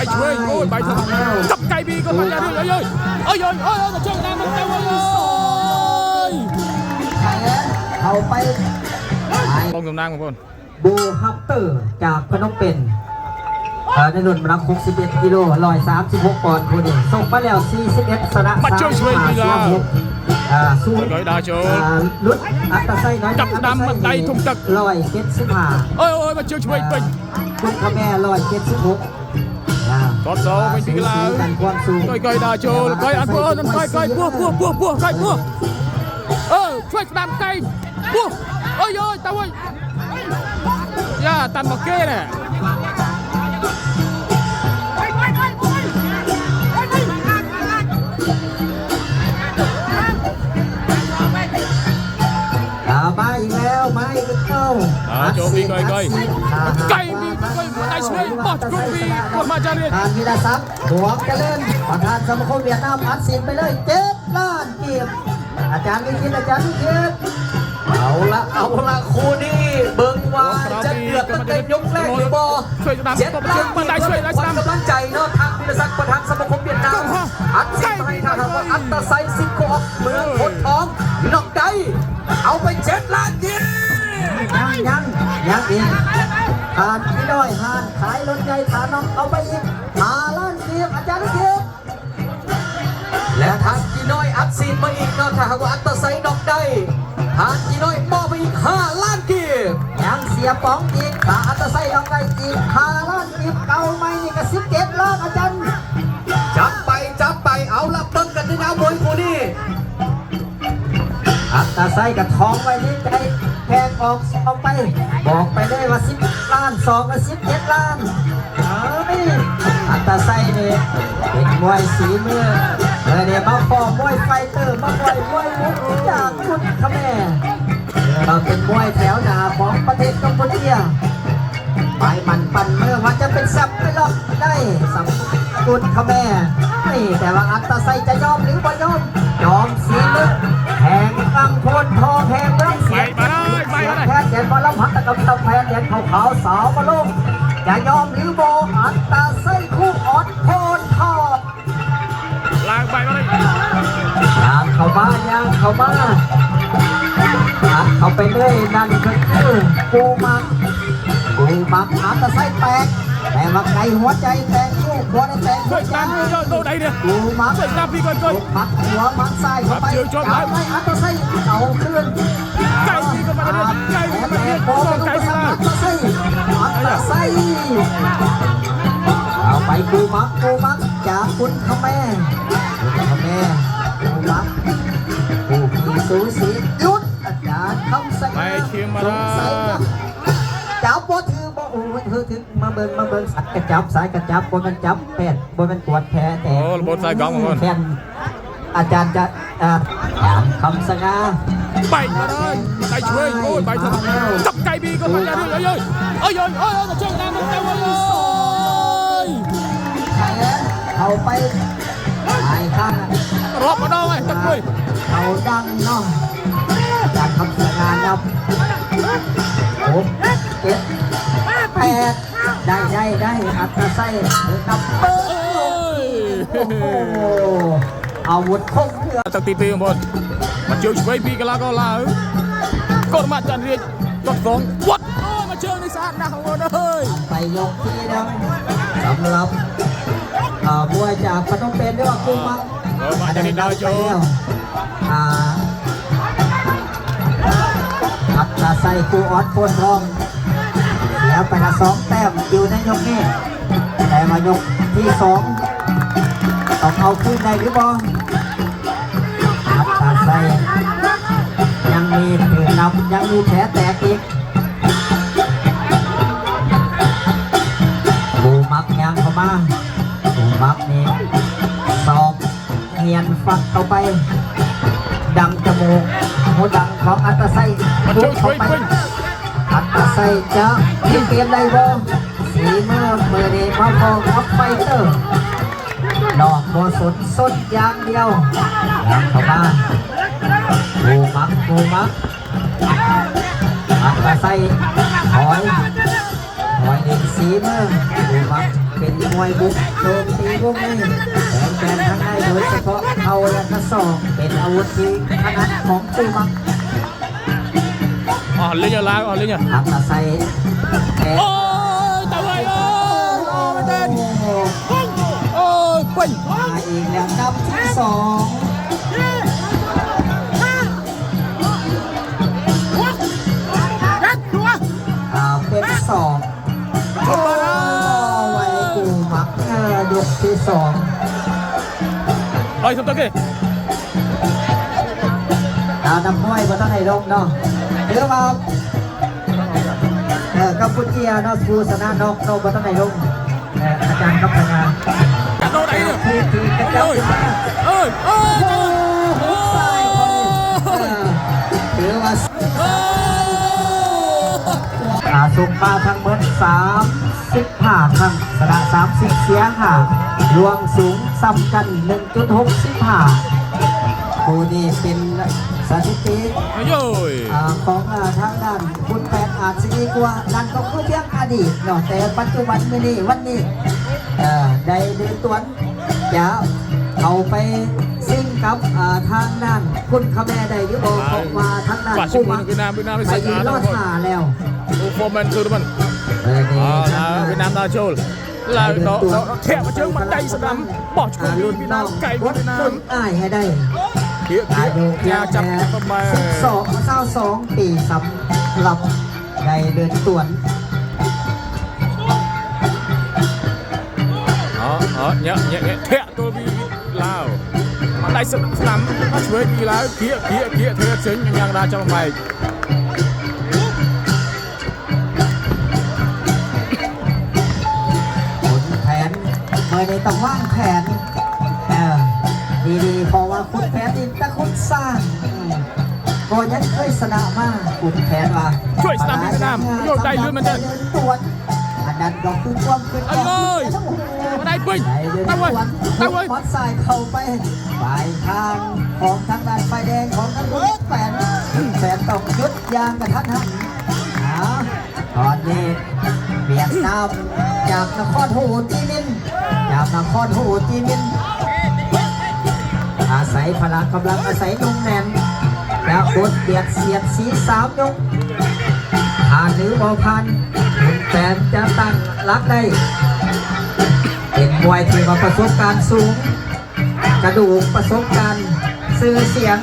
ໄປຊ່ວຍ ໂອ້ຍ ໄປທາງ ຈັບໄກ່ບີກໍມາ ເອີຍ ເອີຍ ເອີຍ ມາຊ່ວຍນາງ ເອີຍ ເຂົ້າໄປ ປ້ອງກັບນາງ ບໍ່ ໂບຮັບເຕີຈາກພະນົມເປັນ ເອີ ໃນລຸ້ນນ້ຳໜັກຫົກສິບເອັດກິໂລ ຮ້ອຍສາມສິບຫົກປອນ ຜູ້ນີ້ສົ່ງມາແລ້ວ ສີ່ສິບເອັດ ຊະນະ ມາຊ່ວຍຊ່ວຍ ສາມສິບຫ້າ ເວລາ ເສຍຫົກ ອ່າ ສູນ ເອີ ລຸດອັດຕະໄຊໜ້ອຍ ຈັບດຳມັນໄດ້ ທຸງຈັກ ຮ້ອຍເຈັດສິບຫ້າ ໂອ້ຍ ໂອ້ຍ ມາຊ່ວຍຊ່ວຍ ອ່າ ເປັນ ຄຸນຂະແມ ຮ້ອຍເຈັດສິບຫົກ ອ່າ ກອດເສົາ ເປັນປີລາວ ສູສີກັນຄວາມສູງ ກ້ອຍໆ ດາໂຈ ກ້ອຍອັນ ເອີ ນັ້ນ ກ້ອຍໆ ປົວ ປົວ ປົວ ກ້ອຍປົວ ເອີ ຊ່ວຍສະໜາມໄກ່ ໂອ້ ໂອ້ຍ ໂອ້ຍ ຕາໂວ້ຍ ຢ່າຕັນບັກເກ້ແຫຼະ ອ່າ ມາອີກແລ້ວ ມາອີກແລ້ວ ອ່າ ໂຈມີ ອັດສີນ ກ້ອຍໆ ອັດສີນ ໄກ່ມີ ກ້ອຍ ໄກ່ຊ່ວຍ ບອດ ໂຈມີ ກວດມາຈາເຣດ ທ່ານວິລະສັກ ດວງຈະເລີນ ປະທານສະມາຄົມຫວຽດນາມ ອັດສີນໄປເລີຍ ເຈັດລ້ານ ເກັບ ອາຈານວິທິດ ອາຈານວິທິດ ເອົາລະ ເອົາລະ ຄູ່ນີ້ເບິ່ງວ່າຈະເດືອດຕັ້ງແຕ່ຍົກແລກຫຼືບໍ່ ເຈັດລ້ານ ເກັບ ເພື່ອເປັນຂວັນກຳລັງໃຈເນາະ ທາງວິລະສັກ ປະທານສະມາຄົມຫວຽດນາມ ອັດສີນໃຫ້ ຖ້າຫາກວ່າອັດຕະໄຊ ສິບຂວບ ເມືອງໂພນທອງ ນັອກໄດ້ ເອົາໄປເຈັດລ້ານ ເກັບ ຍັງ ຍັງ ຍັງອີກ ທ່ານພີ່ນ້ອຍ ຮ້ານຂາຍລົດໃຫຍ່ ຖ້ານັອກ ເອົາໄປອີກ ຫ້າລ້ານ ເກັບ ອາຈານ ເກັບ ແລະ ທ່ານຈີນ້ອຍອັດສີນມາອີກເນາະ ຖ້າຫາກວ່າອັດຕະໄຊນັອກໄດ້ ທ່ານຈີນ້ອຍມອບໄປອີກຫ້າລ້ານກີບ ຍັງເສຍປອງອີກ ຖ້າອັດຕະໄຊນັອກໄດ້ອີກຫ້າລ້ານກີບ ເອົາໃໝ່ນີ້ກໍສິບເຈັດລ້ານ ອາຈານ ຈັດໄປ ຈັດໄປ ເອົາລະ ເບິ່ງກັນເດີ ມວຍຄູ່ນີ້ ອັດຕະໄຊກະທ້ອງໄວ້ໃນໃຈ ແພງອອກ ອອກໄປ ບອກໄປເລີຍວ່າສິບລ້ານ ສອງລະສິບເຈັດລ້ານ ເອີຍ ອັດຕະໄຊນີ້ເປັນມວຍສີມື ເອີ ໄດ້ມາຟ້ອງມວຍໄຟເຕີ ມາມວຍ ມວຍບຸກຈາກກຸນຂະແມ ເອີ ເປັນມວຍແຖວໜ້າຂອງປະເທດກຳປູເຈຍ ໝາຍໝັ້ນປັ້ນມືວ່າຈະເປັນແຊມໄປລອບໃດສຳ ກຸນຂະແມ ເອີຍ ແຕ່ວ່າອັດຕະໄຊຈະຍອມຫຼືບໍ່ຍອມ ຍອມສີມືແຫ່ງເມືອງໂພນທອງ ແຫ່ງເມືອງສຽງ ສຽງແຄນແດນໝໍລຳຫັດຕະກຳຕຳແພນແດນຂາວຂາວສາວມະໂລງ ຈະຍອມຫຼືບໍ່ ອັດຕະໄຊຄູອອດໂພນທອງ ລ້າງໄປມາເລີຍ ຍ່າງເຂົ້າມາ ຍ່າງເຂົ້າມາ ອັດເຂົ້າໄປເລີຍ ນັ້ນກໍຄືປູໝັກ ປູໝັກ ອັດຕະໄຊແຕກ ແຕ່ວ່າໄກຫົວໃຈແຕກ ລູກບໍ່ໄດ້ແຕກຫົວໃຈ ກູມັກ ໝັກຂວາໝັກຊ້າຍເຂົ້າໄປ ເອົາໄປ ອັດຕະໄຊເອົາຄືນ ໄກ່ມີກໍມາເຮັດ ໄກ່ມີກໍມາເຮັດ ໄກ່ມີກໍມາເຮັດ ອັດຕະໄຊ ອັດຕະໄຊ ເອົາໄປ ກູມັກ ກູມັກ ຈາກຄຸນຂະແມ ຄຸນຂະແມ ກູມັກ ຄູ່ຂີ້ສູສີ ຫຼຸດ ອາຈານຄຳສັງງາ ໄປ ສງໄສນະ ຈັບບໍ່ຖືກບໍ່ ໂອ້ຍ ຖືກ ມາເບິ່ງ ມາເບິ່ງ ສາຍກະຈັບ ສາຍກະຈັບ ບໍ່ແມ່ນຈັບແປດ ບໍ່ແມ່ນກວດແຜແຕກ ໂອ້ ບົດສາຍກອງ ແມ່ນ ອາຈານຈະ ອ່າ ອາຈານຄຳສັງງາ ໄປມາເລີຍ ໄປຊ່ວຍ ໂອ້ຍ ໄປທາງ ຈັບໄກ່ບີກໍມາ ເອີຍ ເອີຍ ເອີຍ ມາຊ່ວຍນາງ ເອີຍ ເຂົ້າໄປ ຫຼາຍຄັ້ງ ຮອບມານ້ອງເອີຍ ຈັບເລີຍ ເຂົ້າດັງເນາະ ອາຈານຄຳສັງງານັບ ຫົກ ເຈັດ ແປດ ໄດ້ ໄດ້ ໄດ້ ອັດຕະໄຊ ນັບ ໂອ້ຍ ໂອ້ໂຫ ອາວຸດຄົບເຄືອງ ຕັ້ງຕີຕີຂ້າງບົນ ມາເຈີຊ່ວຍປີກະລາກໍລາວ ກົດມາຈັນເຣດ ກົດສອງ ວັດ ໂອ້ຍ ມາເຈີໃນສາດໜ້າຂອງບົນເອີຍ ໄປຍົກທີໜຶ່ງ ສຳລັບ ເອີ ມວຍຈາກພະນົມເປັນ ຫຼືວ່າກູມັກ ເອີ ມາຈາກນີ້ ໄດ້ໂຈ ໄປແລ້ວ ອ່າ ອັດຕະໄຊ ຄູອອດໂພນທອງ ເສຍໄປລະສອງແຕ້ມຢູ່ໃນຍົກນີ້ ແຕ່ວ່າຍົກທີສອງ ຕ້ອງເອົາຄືນໄດ້ຫຼືບໍ່? ອັດຕະໄຊ ຍັງມີຖືກນັບ ຍັງມີແຜແຕກອີກ ກູມັກຍ່າງເຂົ້າມາ ກູມັກນີ້ ສອກ ຫຽນຟັດເຂົ້າໄປ ດັງຈະມູກ ຫູດັງຂອງອັດຕະໄຊ ບຸກເຂົ້າໄປ ອັດຕະໄຊຈະພົລິກເກມໄດ້ບໍ່? ສີມືມື້ນີ້ມາພ້ອມກັບໄຟເຕີ ນອກບໍ່ສົນ ຊົນຢ່າງດຽວ ຫຍັງເຂົ້າມາ ກູມັກ ກູມັກ ອັດຕະໄຊ ຖອຍ ຖອຍເອງສີມື ກູມັກ ເປັນມວຍບຸກໂຈມຕີວົງໃນ ແຂນແຂນທາງໃນ ໂດຍສະເພາະເຂົ່າ ແລະ ກະສອກ ເປັນອາວຸດທີ່ຖະໜັດຂອງຄູ່ໝັກ. ອ່ອນເລີຍລາວ ອ່ອນເລີຍ ທາງຕາໄຊແຂນ ໂອ້ຍ ຕາເວີຍ ໂອ້ຍ ໂອ້ຍ ມັນເດີນ ໂອ້ຍ ໂອ້ຍ ມາອີກແລ້ວ ນັບທີສອງ. ອ່າ ເປັນສອງ ໂອ້ ໄວກູມັກ ເອີ ຍົກທີສອງ ຮ້ອຍ ສອງ ໂຕເກ ອາ ນັກມວຍບໍ່ທັນໄດ້ລົງເນາະ ຖືວ່າ ເອີ ກຳປູເຈຍເນາະ ຜູ້ຊະນະນອກເນາະ ບໍ່ທັນໄດ້ລົງ. ເອີ ອາຈານກັບພະຍາ ໂດນໄດ້ເດີ ທີ່ ທີ່ກະຈັບ ໂອ້ຍ ໂອ້ຍ ໂອ້ຍ ໂອ້ຍ ໂອ້ຍ ໂອ້ຍ ຖືວ່າ ໂອ້ຍ ອາ ຊົກມາທັງໝົດສາມສິບຫ້າຄັ້ງ ຊະນະສາມສິບ ເສຍຫ້າ ລວງສູງສ່ຳກັນ ໜຶ່ງຈຸດຫົກສິບຫ້າ. ຜູ້ນີ້ເປັນສະຖິຕິ ໂອ້ຍ ອາ ຂອງ ອາ ທາງດ້ານ ຄຸນແປນອາດຊິດີກວ່າ ນັ້ນກໍຄືພຽງອະດີດເນາະ ແຕ່ປັດຈຸບັນມື້ນີ້ ວັນນີ້ ເອີ ໄດ້ເດີນຕວນ ຈະເຂົ້າໄປຊິງກັບ ເອີ ທາງດ້ານຄຸນຂະແມໄດ້ຫຼືບໍ່ ເພາະວ່າທາງດ້ານຄູມັກໄປຢືນລໍຖ້າແລ້ວ. ໂອ້ ຟອມແມນຄືມັນ ເອີ ນີ້ ອາ ທາງດ້ານ ເວີຍດນາມ ນາໂຈລ ລາວ ເນາະ ເນາະ ແທະມາເຈີງມັນໄດ້ສະດຳ ບໍ່ ລຸ້ນນ້ອງ ລຸ້ນອ້າຍໃຫ້ໄດ້ ເຄຍ ເຄຍ ອາຍຸພຽງແຕ່ສິບສອງ ຊາວສອງປີ ສຳລັບ ໄດ້ເດີນຕວນ ເນາະ ເນາະ ເນາະ ເນາະ ເນາະ ແທະໂຕບີລາວ ໄດ້ສະໜຳ ມາຊ່ວຍບີລາວ ເຄຍ ເຄຍ ເຄຍ ເທເຊີນ ຍັງລາຈະໄປ ຂຸນແຜນ ມື້ນີ້ຕ້ອງວາງແຜນ ເອີ ດີໆ ເພາະວ່າຂຸນແຜນນີ້ຕະຂຸນຊ້າງ ອືມ ກໍຍັງເຄີຍຊະນະມາ ຂຸນແຜນວ່າ ຊ່ວຍສະໜາມ ສະໜາມ ໂຍກໄດ້ຫຼືມັນຈະ ຕວນ ອັນນັ້ນກໍຄືຄວາມຄິດຂອງ ໄດ້ປຶ້ງ ໄດ້ເດີນຕວນ ຕາເວີຍ ໝັດຊ້າຍເຂົ້າໄປ ປາຍທາງຂອງທາງດ້ານຝ່າຍແດງຂອງທາງຂຸນແຜນ ຂຸນແຜນຕ້ອງຢຸດຢ່າງກະທັນຫັນ ອາ ຕອນນີ້ຫວຽດນາມຈາກນະຄອນໂຮຈິມິນ ຈາກນະຄອນໂຮຈິມິນ ອາໄສພະລະກຳລັງ ອາໄສໜຸ່ມແໜ້ນ ຈະບົດບຽດສຽດສີສາມຍົກ ຜ່ານຫຼືບໍ່ຜ່ານ ຂຸນແຜນຈະຕັ້ງຫຼັກໄດ້ ເປັນມວຍທີ່ວ່າປະສົບການສູງ ກະດູກປະສົບການ ຊື່ສຽງ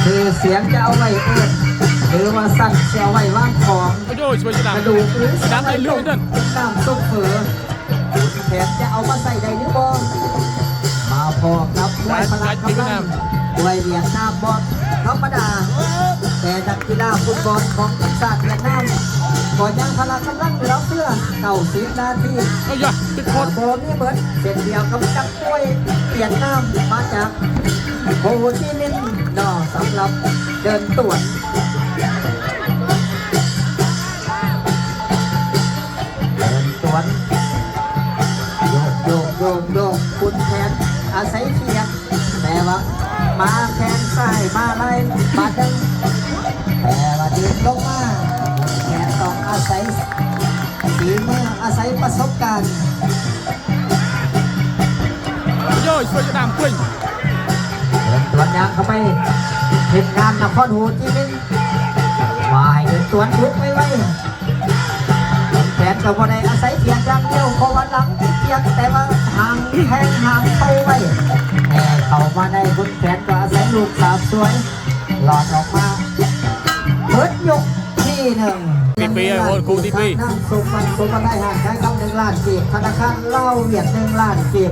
ຊື່ສຽງຈະເອົາໄວ້ເອີ້ນ ຫຼືວ່າຊັ້ນຊິເອົາໄວ້ວາງຂອງ ກະດູກຫຼືຊິເອົາໄວ້ຕົ້ມກິນນ້ຳຊົມເຝີ ຂຸນແຜນຈະເອົາມາໃຊ້ໄດ້ຫຼືບໍ່? ມາພໍ້ກັບມວຍພະລະກຳລັງ ມວຍຫວຽດນາມບໍ່ທຳມະດາ ແຕ່ນັກກິລາຟຸດບອລຂອງທີມຊາດຫວຽດນາມ ກໍຍັງພະລະກຳລັງເຫຼືອເຟືອ ເກົ້າສິບນາທີ ບໍ່ມີເບິດ ເຊັ່ນດຽວກັບນັກ ມວຍຫວຽດນາມມາຈາກໂຮຈິມິນເນາະ ສຳລັບເດີນຕວນ ເດີນຕວນ ໂຍກ ໂຍກ ໂຍກ ໂຍກ ຂຸນແຜນອາໄສຂຽບ ແຕ່ວ່າມາແຂ້ງຊ້າຍມາໄລ່ບາດໜຶ່ງ ແຕ່ວ່າດຶງລົງມາ ຂຸນແຜນຕ້ອງອາໄສ ຝີມື ອາໄສປະສົບການ ໂອ້ຍ ຊ່ວຍດາມກວຍ ເດີນຕວນຍາງເຂົ້າໄປ ທີມງານນະຄອນໂຮຈິມິນ ວ່າໃຫ້ເດີນຕວນບຸກໄວໆ ຂຸນແຜນກໍບໍ່ໄດ້ອາໄສພຽງຢ່າງດຽວ ເພາະວ່າຫຼັງຕິດພຽງ ແຕ່ວ່າຫາງແທງຫາງເຂົ້າໄວ ແຕ່ເຂົ້າມາໄດ້ ຂຸນແຜນກໍອາໄສລູກສາບສວຍ ຫຼອດອອກມາ ເບິດຍົກທີໜຶ່ງ ປີປີ ໂອ້ ຄູ່ທີປີ ນຳສົມບັນສົມບັນໄທ ຫ້າງຂາຍຄຳ ໜຶ່ງລ້ານກີບ ທະນາຄານລາວຫວຽດ ໜຶ່ງລ້ານກີບ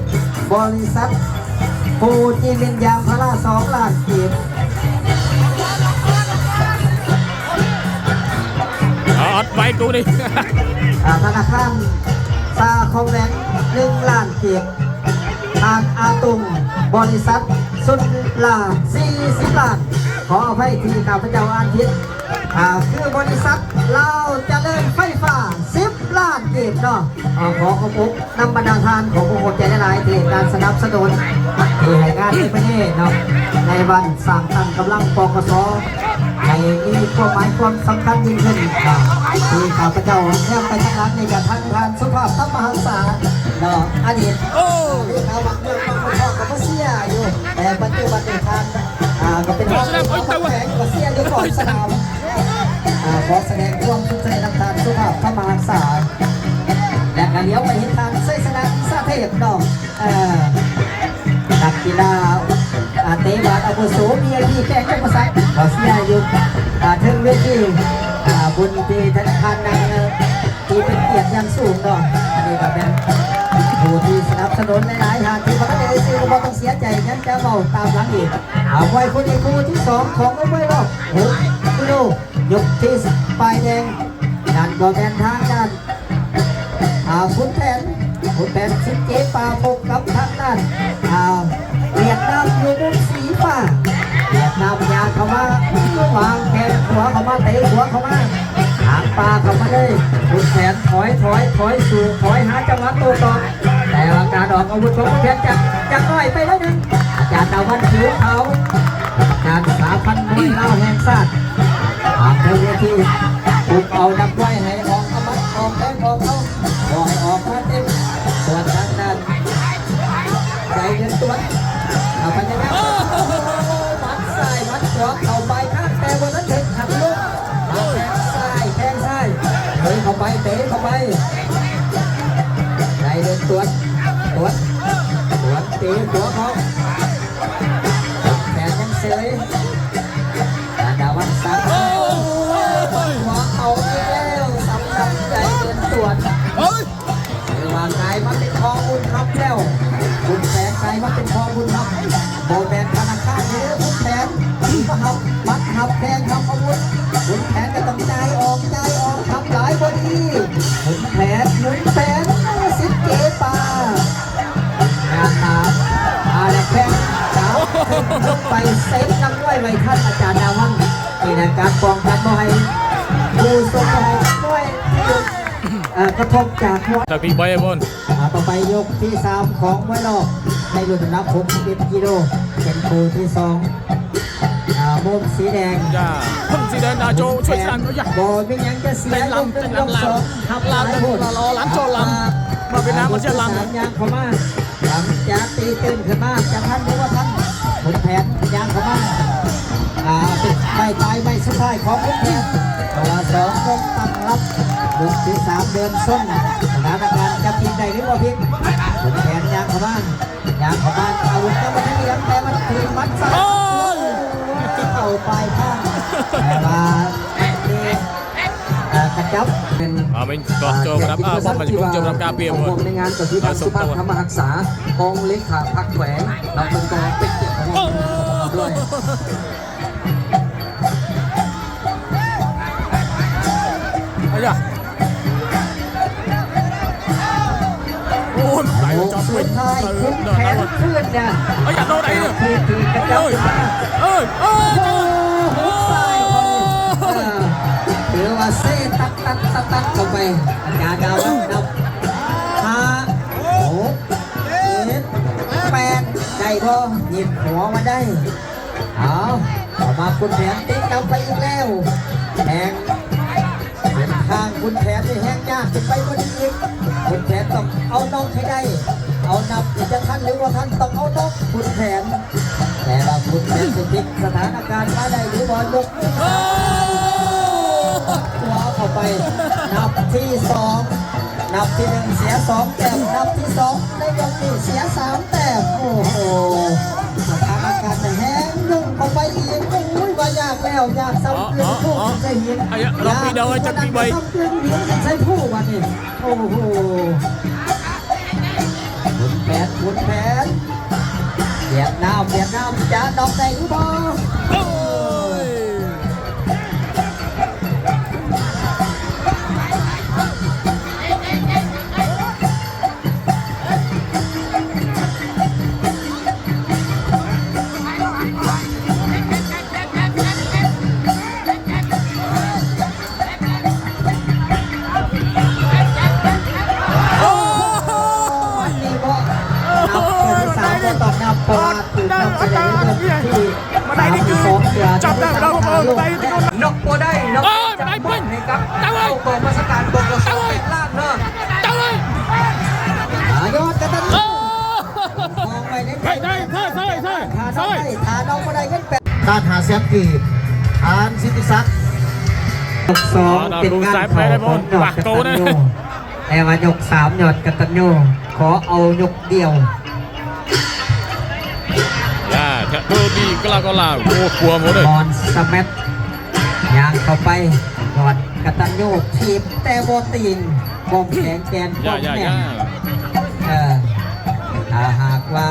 ບໍລິສັດ ໂຮຈິມິນ ຢາງພາລາ ສອງລ້ານກີບ ອອດໄວ້ກູນີ້ ອ່າ ທະນາຄານຊາຄອມແບງ ໜຶ່ງລ້ານກີບ ທ່ານອາຕຸງ ບໍລິສັດ ຊຸນລາ ສີ່ສິບລ້ານ ຂໍອະໄພທີ່ຂ້າພະເຈົ້າອ່ານຜິດ ອ່າ ຄືບໍລິສັດ ລາວຈະເລີນໄຟຟ້າ ສິບລ້ານກີບເນາະ ຂໍຂອບອົກນຳບັນດາທ່ານ ຂໍຂອບໃຈຫຼາຍໆ ທີ່ໃຫ້ການສະໜັບສະໜູນ ທີ່ໃຫ້ງານໃນມື້ນີ້ເນາະ ໃນວັນສ້າງຕັ້ງກຳລັງ ປກສ ຂ ໃຫ້ມີຄວາມໝາຍຄວາມສຳຄັນຍິ່ງຂຶ້ນເນາະ ທີ່ຂ້າພະເຈົ້າແນມໄປທາງຫຼັງນີ້ກໍທັງທ່ານສຸພາບ ທຳມະຮັກສາເນາະ ອະດີດ ເອີ ເລຂາວັດເມືອງປາກໝາກທອງກໍມາເຊຍຢູ່ ແຕ່ປັດຈຸບັນນີ້ທ່ານ ອ່າ ກໍເປັນຮອງເລຂາວັດແຂວງ ກໍເຊຍຢູ່ຂອບສະໜາມ ອ່າ ຂໍສະແດງຄວາມສຸກໃຈນຳທ່ານສຸພາບ ທຳມະຮັກສາ ແລະ ກໍຫຼຽວໄປເຫັນທ່ານໄຊຊະນະ ອິນສາເທບເນາະ ເອີ ນັກກິລາ ອາ ເຕະບານອາວຸໂສ ວີໄອພີ ແຂວງຈຳປາສັກ ກໍເຊຍຢູ່ ອາ ເທິງເວທີ ອາ ບຸນທີ່ທ່ານນັ່ງ ທີ່ເປັນກຽດຢ່າງສູງເນາະ ອັນນີ້ກໍແມ່ນຜູ້ທີ່ສະໜັບສະໜູນຫຼາຍໆທ່ານ ທີ່ບໍ່ທັນໄດ້ເອ່ຍຊື່ກໍບໍ່ຕ້ອງເສຍໃຈ ຍັງຈະເວົ້າຕາມຫຼັງອີກ ເອົາ ມວຍຄູ່ນີ້ຄູ່ທີສອງຂອງມວຍລອບຫົກກິໂລ ຍົກທີ ປາຍແດງ ນັ້ນກໍແມ່ນທາງດ້ານ ອ່າ ຂຸນແຜນ ຂຸນແຜນສິດເຈປາ ພົບກັບທາງດ້ານ ອ່າ ຫວຽດນາມຢູ່ມຸມສີຟ້າ ຫວຽດນາມຍ່າງເຂົ້າມາ ວາງແຂ້ງຂວາເຂົ້າມາ ເຕະຂວາເຂົ້າມາ ຫາງປາເຂົ້າມາເລີຍ ຂຸນແຜນຖອຍ ຖອຍ ຖອຍສູ້ ຖອຍຫາຈັງຫວະໂຕ້ຕອບ ແຕ່ວ່າການອອກອາວຸດຂອງຂຸນແຜນຈະ ຈະນ້ອຍໄປໜ້ອຍໜຶ່ງ ອາຈານດາວັນຜິວຂາວ ການສາພັນມວຍລາວແຫ່ງຊາດ ອາ ເທິງເວທີ ປຸກເອົານັກມວຍໃຫ້ອອກອາວັດ ອອກແຮງ ອອກເອົາ ບໍ່ໃຫ້ອອກມາເຕັມ ສ່ວນທາງດ້ານໃຈເງິນຕວນ ເອົາ ພະຍາຍາມ ໂອ້ໂຫ ໝັດຊ້າຍໝັດຂວາເຂົ້າປາຍຄາງ ແຕ່ບໍ່ທັນເຖິງຂັ້ນລົງ ມາແຂ້ງຊ້າຍ ແຂ້ງຊ້າຍ ເຕີເຂົ້າໄປ ເຕີເຂົ້າໄປ ໃຈເດີນຕວນ ຕວນ ຕວນຕີຂວາເຂົ້າ ແຂນຍັງເສີຍ ອາດາວັນສັກ ໂອ້ໂຫ ຂວາເຂົ້າອີກແລ້ວ ສຳລັບໃຈເດີນຕວນ ເອີຍ ຖືວ່າກາຍມາເປັນກອງບຸນຮັບແລ້ວ ຂຸນແຜນກາຍມາເປັນກອງບຸນຮັບ ບໍ່ແມ່ນທະນາຄານເດີຂຸນແຜນ ທີ່ມາຮັບ ມາຮັບແຂງຮັບອາວຸດ ຂຸນແຜນກໍຕ້ອງຈ່າຍອອກ ຈ່າຍອອກ ທຳຫຼາຍບໍ່ດີ ຂຸນແຜນ ຂຸນແຜນ ສິດເຈປາ ໜ້າຕາ ອາ ແລະ ແຂ້ງຂວາ ໄປເຊຟນຳໄວ້ ໄວ້ທັນອາຈານດາວັນ ນີ້ແຫຼະ ການປ້ອງກັນບໍ່ໃຫ້ ຜູ້ຊົກບໍ່ໃຫ້ມວຍທີ່ ເອີ່ ກະທົບຈາກມວຍ ຈາກທີ່ໄປພຸ້ນ ອ່າ ຕໍ່ໄປຍົກທີສາມຂອງມວຍລອບໃນລຸ້ນນ້ຳໜັກຫົກສິບເອັດກິໂລ ເປັນຄູ່ທີສອງ ອ່າ ມຸມສີແດງ ຈ້າ ຄົນສີແດງນາໂຈ ຊ່ວຍສັນ ໂອ້ຍ ບໍ່ມີຫຍັງຈະເສຍ ເຕັນລຳ ຍົກໜຶ່ງ ເຕັນລຳ ຍົກສອງ ຮັບຫຼາຍໂພດ ລາວ ລາວ ລາວ ລາວ ມາເປັນນ້ຳມາເຊຍລຳ ຍາງເຂົ້າມາ ຫຼັງຈາກຕີຕື່ນຂຶ້ນມາ ຈະທັນຫຼືບໍ່ທັນ ຂຸນແຜນຍ່າງເຂົ້າມາ ອ່າ ເປັນໄມ້ຕາຍໄມ້ສຸດທ້າຍຂອງຂຸນແຜນ ເພາະວ່າສອງຄົນຕັ້ງຮັບ ລຸ້ນທີສາມເດີນຊົນ ສະຖານະການຈະພລິກໄດ້ຫຼືບໍ່ພລິກ ຂຸນແຜນຍ່າງເຂົ້າມາ ຍ່າງເຂົ້າມາ ອາວຸດຍັງບໍ່ທັນຫຼຽມ ແຕ່ມັນຄືນໝັດຊ້າຍ ໂອ້ຍ ເຂົ້າປາຍຄາງ ແຕ່ວ່າເຕະ ເອີ ກະຈັບ ເປັນ ອ່າ ເປັນກອງໂຈມກັບ ອ່າ ພວກມັນເປັນກອງໂຈມກັບກາເປຍ ຂອງພວກໃນງານກໍຄືທ່ານສຸພາບ ທຳມະຮັກສາ ຮອງເລຂາພັກແຂວງ ນຳເພິ່ນກໍເປັນກຽດຂອງພວກເຮົາດ້ວຍ ອາຢາ ໂອ້ຍ ຕາຍ ໂອ້ ຈັບ ສຸດທ້າຍ ເອີ ຄຸນແຜນຄືນນະ ເອີ ເອີ ເອີ ໂອ້ໂຫ ຊ້າຍເຂົານີ້ ເອີ ຖືວ່າເຊຕັດໆໆໆເຂົ້າໄປ ອາຈານດາວັນນັບ ຫ້າ ຫົກ ເຈັດ ແປດ ໄດ້ບໍ່? ຍິບຫົວມາໄດ້ ເອົາ ເຂົ້າມາ ຂຸນແຜນຕິດນຳໄປອີກແລ້ວ ແຮງ ເສັ້ນທາງຂຸນແຜນນີ້ແຮງຍາກຂຶ້ນໄປກວ່ານີ້ອີກ ຂຸນແຜນຕ້ອງເອົານັບໃຫ້ໄດ້ ເອົານັບ ຈະທັນຫຼືບໍ່ທັນ ຕ້ອງເອົານັບ ຂຸນແຜນ ແຕ່ວ່າຂຸນແຜນຊິພລິກສະຖານະການມາໄດ້ຫຼືບໍ່? ຍົກ ໂອ້ ຕົວເຂົ້າໄປ ນັບທີສອງ ນັບທີໜຶ່ງເສຍສອງແຕ້ມ ນັບທີສອງໃນຍົກນີ້ເສຍສາມແຕ້ມ ໂອ້ໂຫ ສະຖານະການແຮງໜຶ່ງເຂົ້າໄປອີກ ໂອ້ຍ ວ່າຍາກແລ້ວ ຍາກສ່ຳກືນພູກິນໃສ່ຫີນ ຍາກສ່ຳກືນຫີນກິນໃສ່ພູບາດນີ້ ໂອ້ໂຫ ຂຸນແຜນ ຂຸນແຜນ ຫວຽດນາມ ຫວຽດນາມຈະນັບໄດ້ຫຼືບໍ່? ໂອ້ຍ ໂອ້ຍ ອັນນີ້ບໍ່ນັບ ຕົວທີສາມບໍ່ຕ້ອງນັບ ເພາະວ່າຖືກນັບໄປໃນເລື່ອງທີ່ ໄດ້ນີ້ຄືຈັບໄດ້ແລ້ວ ເອີ ໄດ້ນີ້ຄື ນັບບໍ່ໄດ້ເນາະ ເອີ ໄດ້ເພິ່ນ ໃຫ້ກັບ ເຈົ້າເອີຍ ເຂົ້າກອງບັນຊາການ ບກສ ເຈົ້າເອີຍ ເປັນລ້ານເນາະ ເຈົ້າເອີຍ ອາ ຍອດກະຕັນ ເອີ ໄດ້ ໄດ້ ເຊີຍ ເຊີຍ ເຊີຍ ຖ້ານ້ອງໄດ້ ຖ້ານ້ອງບໍ່ໄດ້ເງິນແປດ ລ້ານຫ້າແສນກີບ ທ່ານສິດທິສັກ ຍົກສອງ ເປັນງານເຂົ້າຂອງຍອດກະຕັນຍູ ແຕ່ວ່າຍົກສາມ ຍອດກະຕັນຍູ ຂໍເອົາຍົກດຽວ ຢາ ເທີບີ ກະລາກອລາວ ໂອ້ ກວມເລີຍ ມອນສະແມັດ ຍ່າງເຂົ້າໄປ ຍອດກະຕັນຍູ ຖີບແຕ່ບໍ່ຕີງ ຄວາມແຂງແກ່ນ ຄວາມແໜ້ນ ເອີ ຖ້າຫາກວ່າ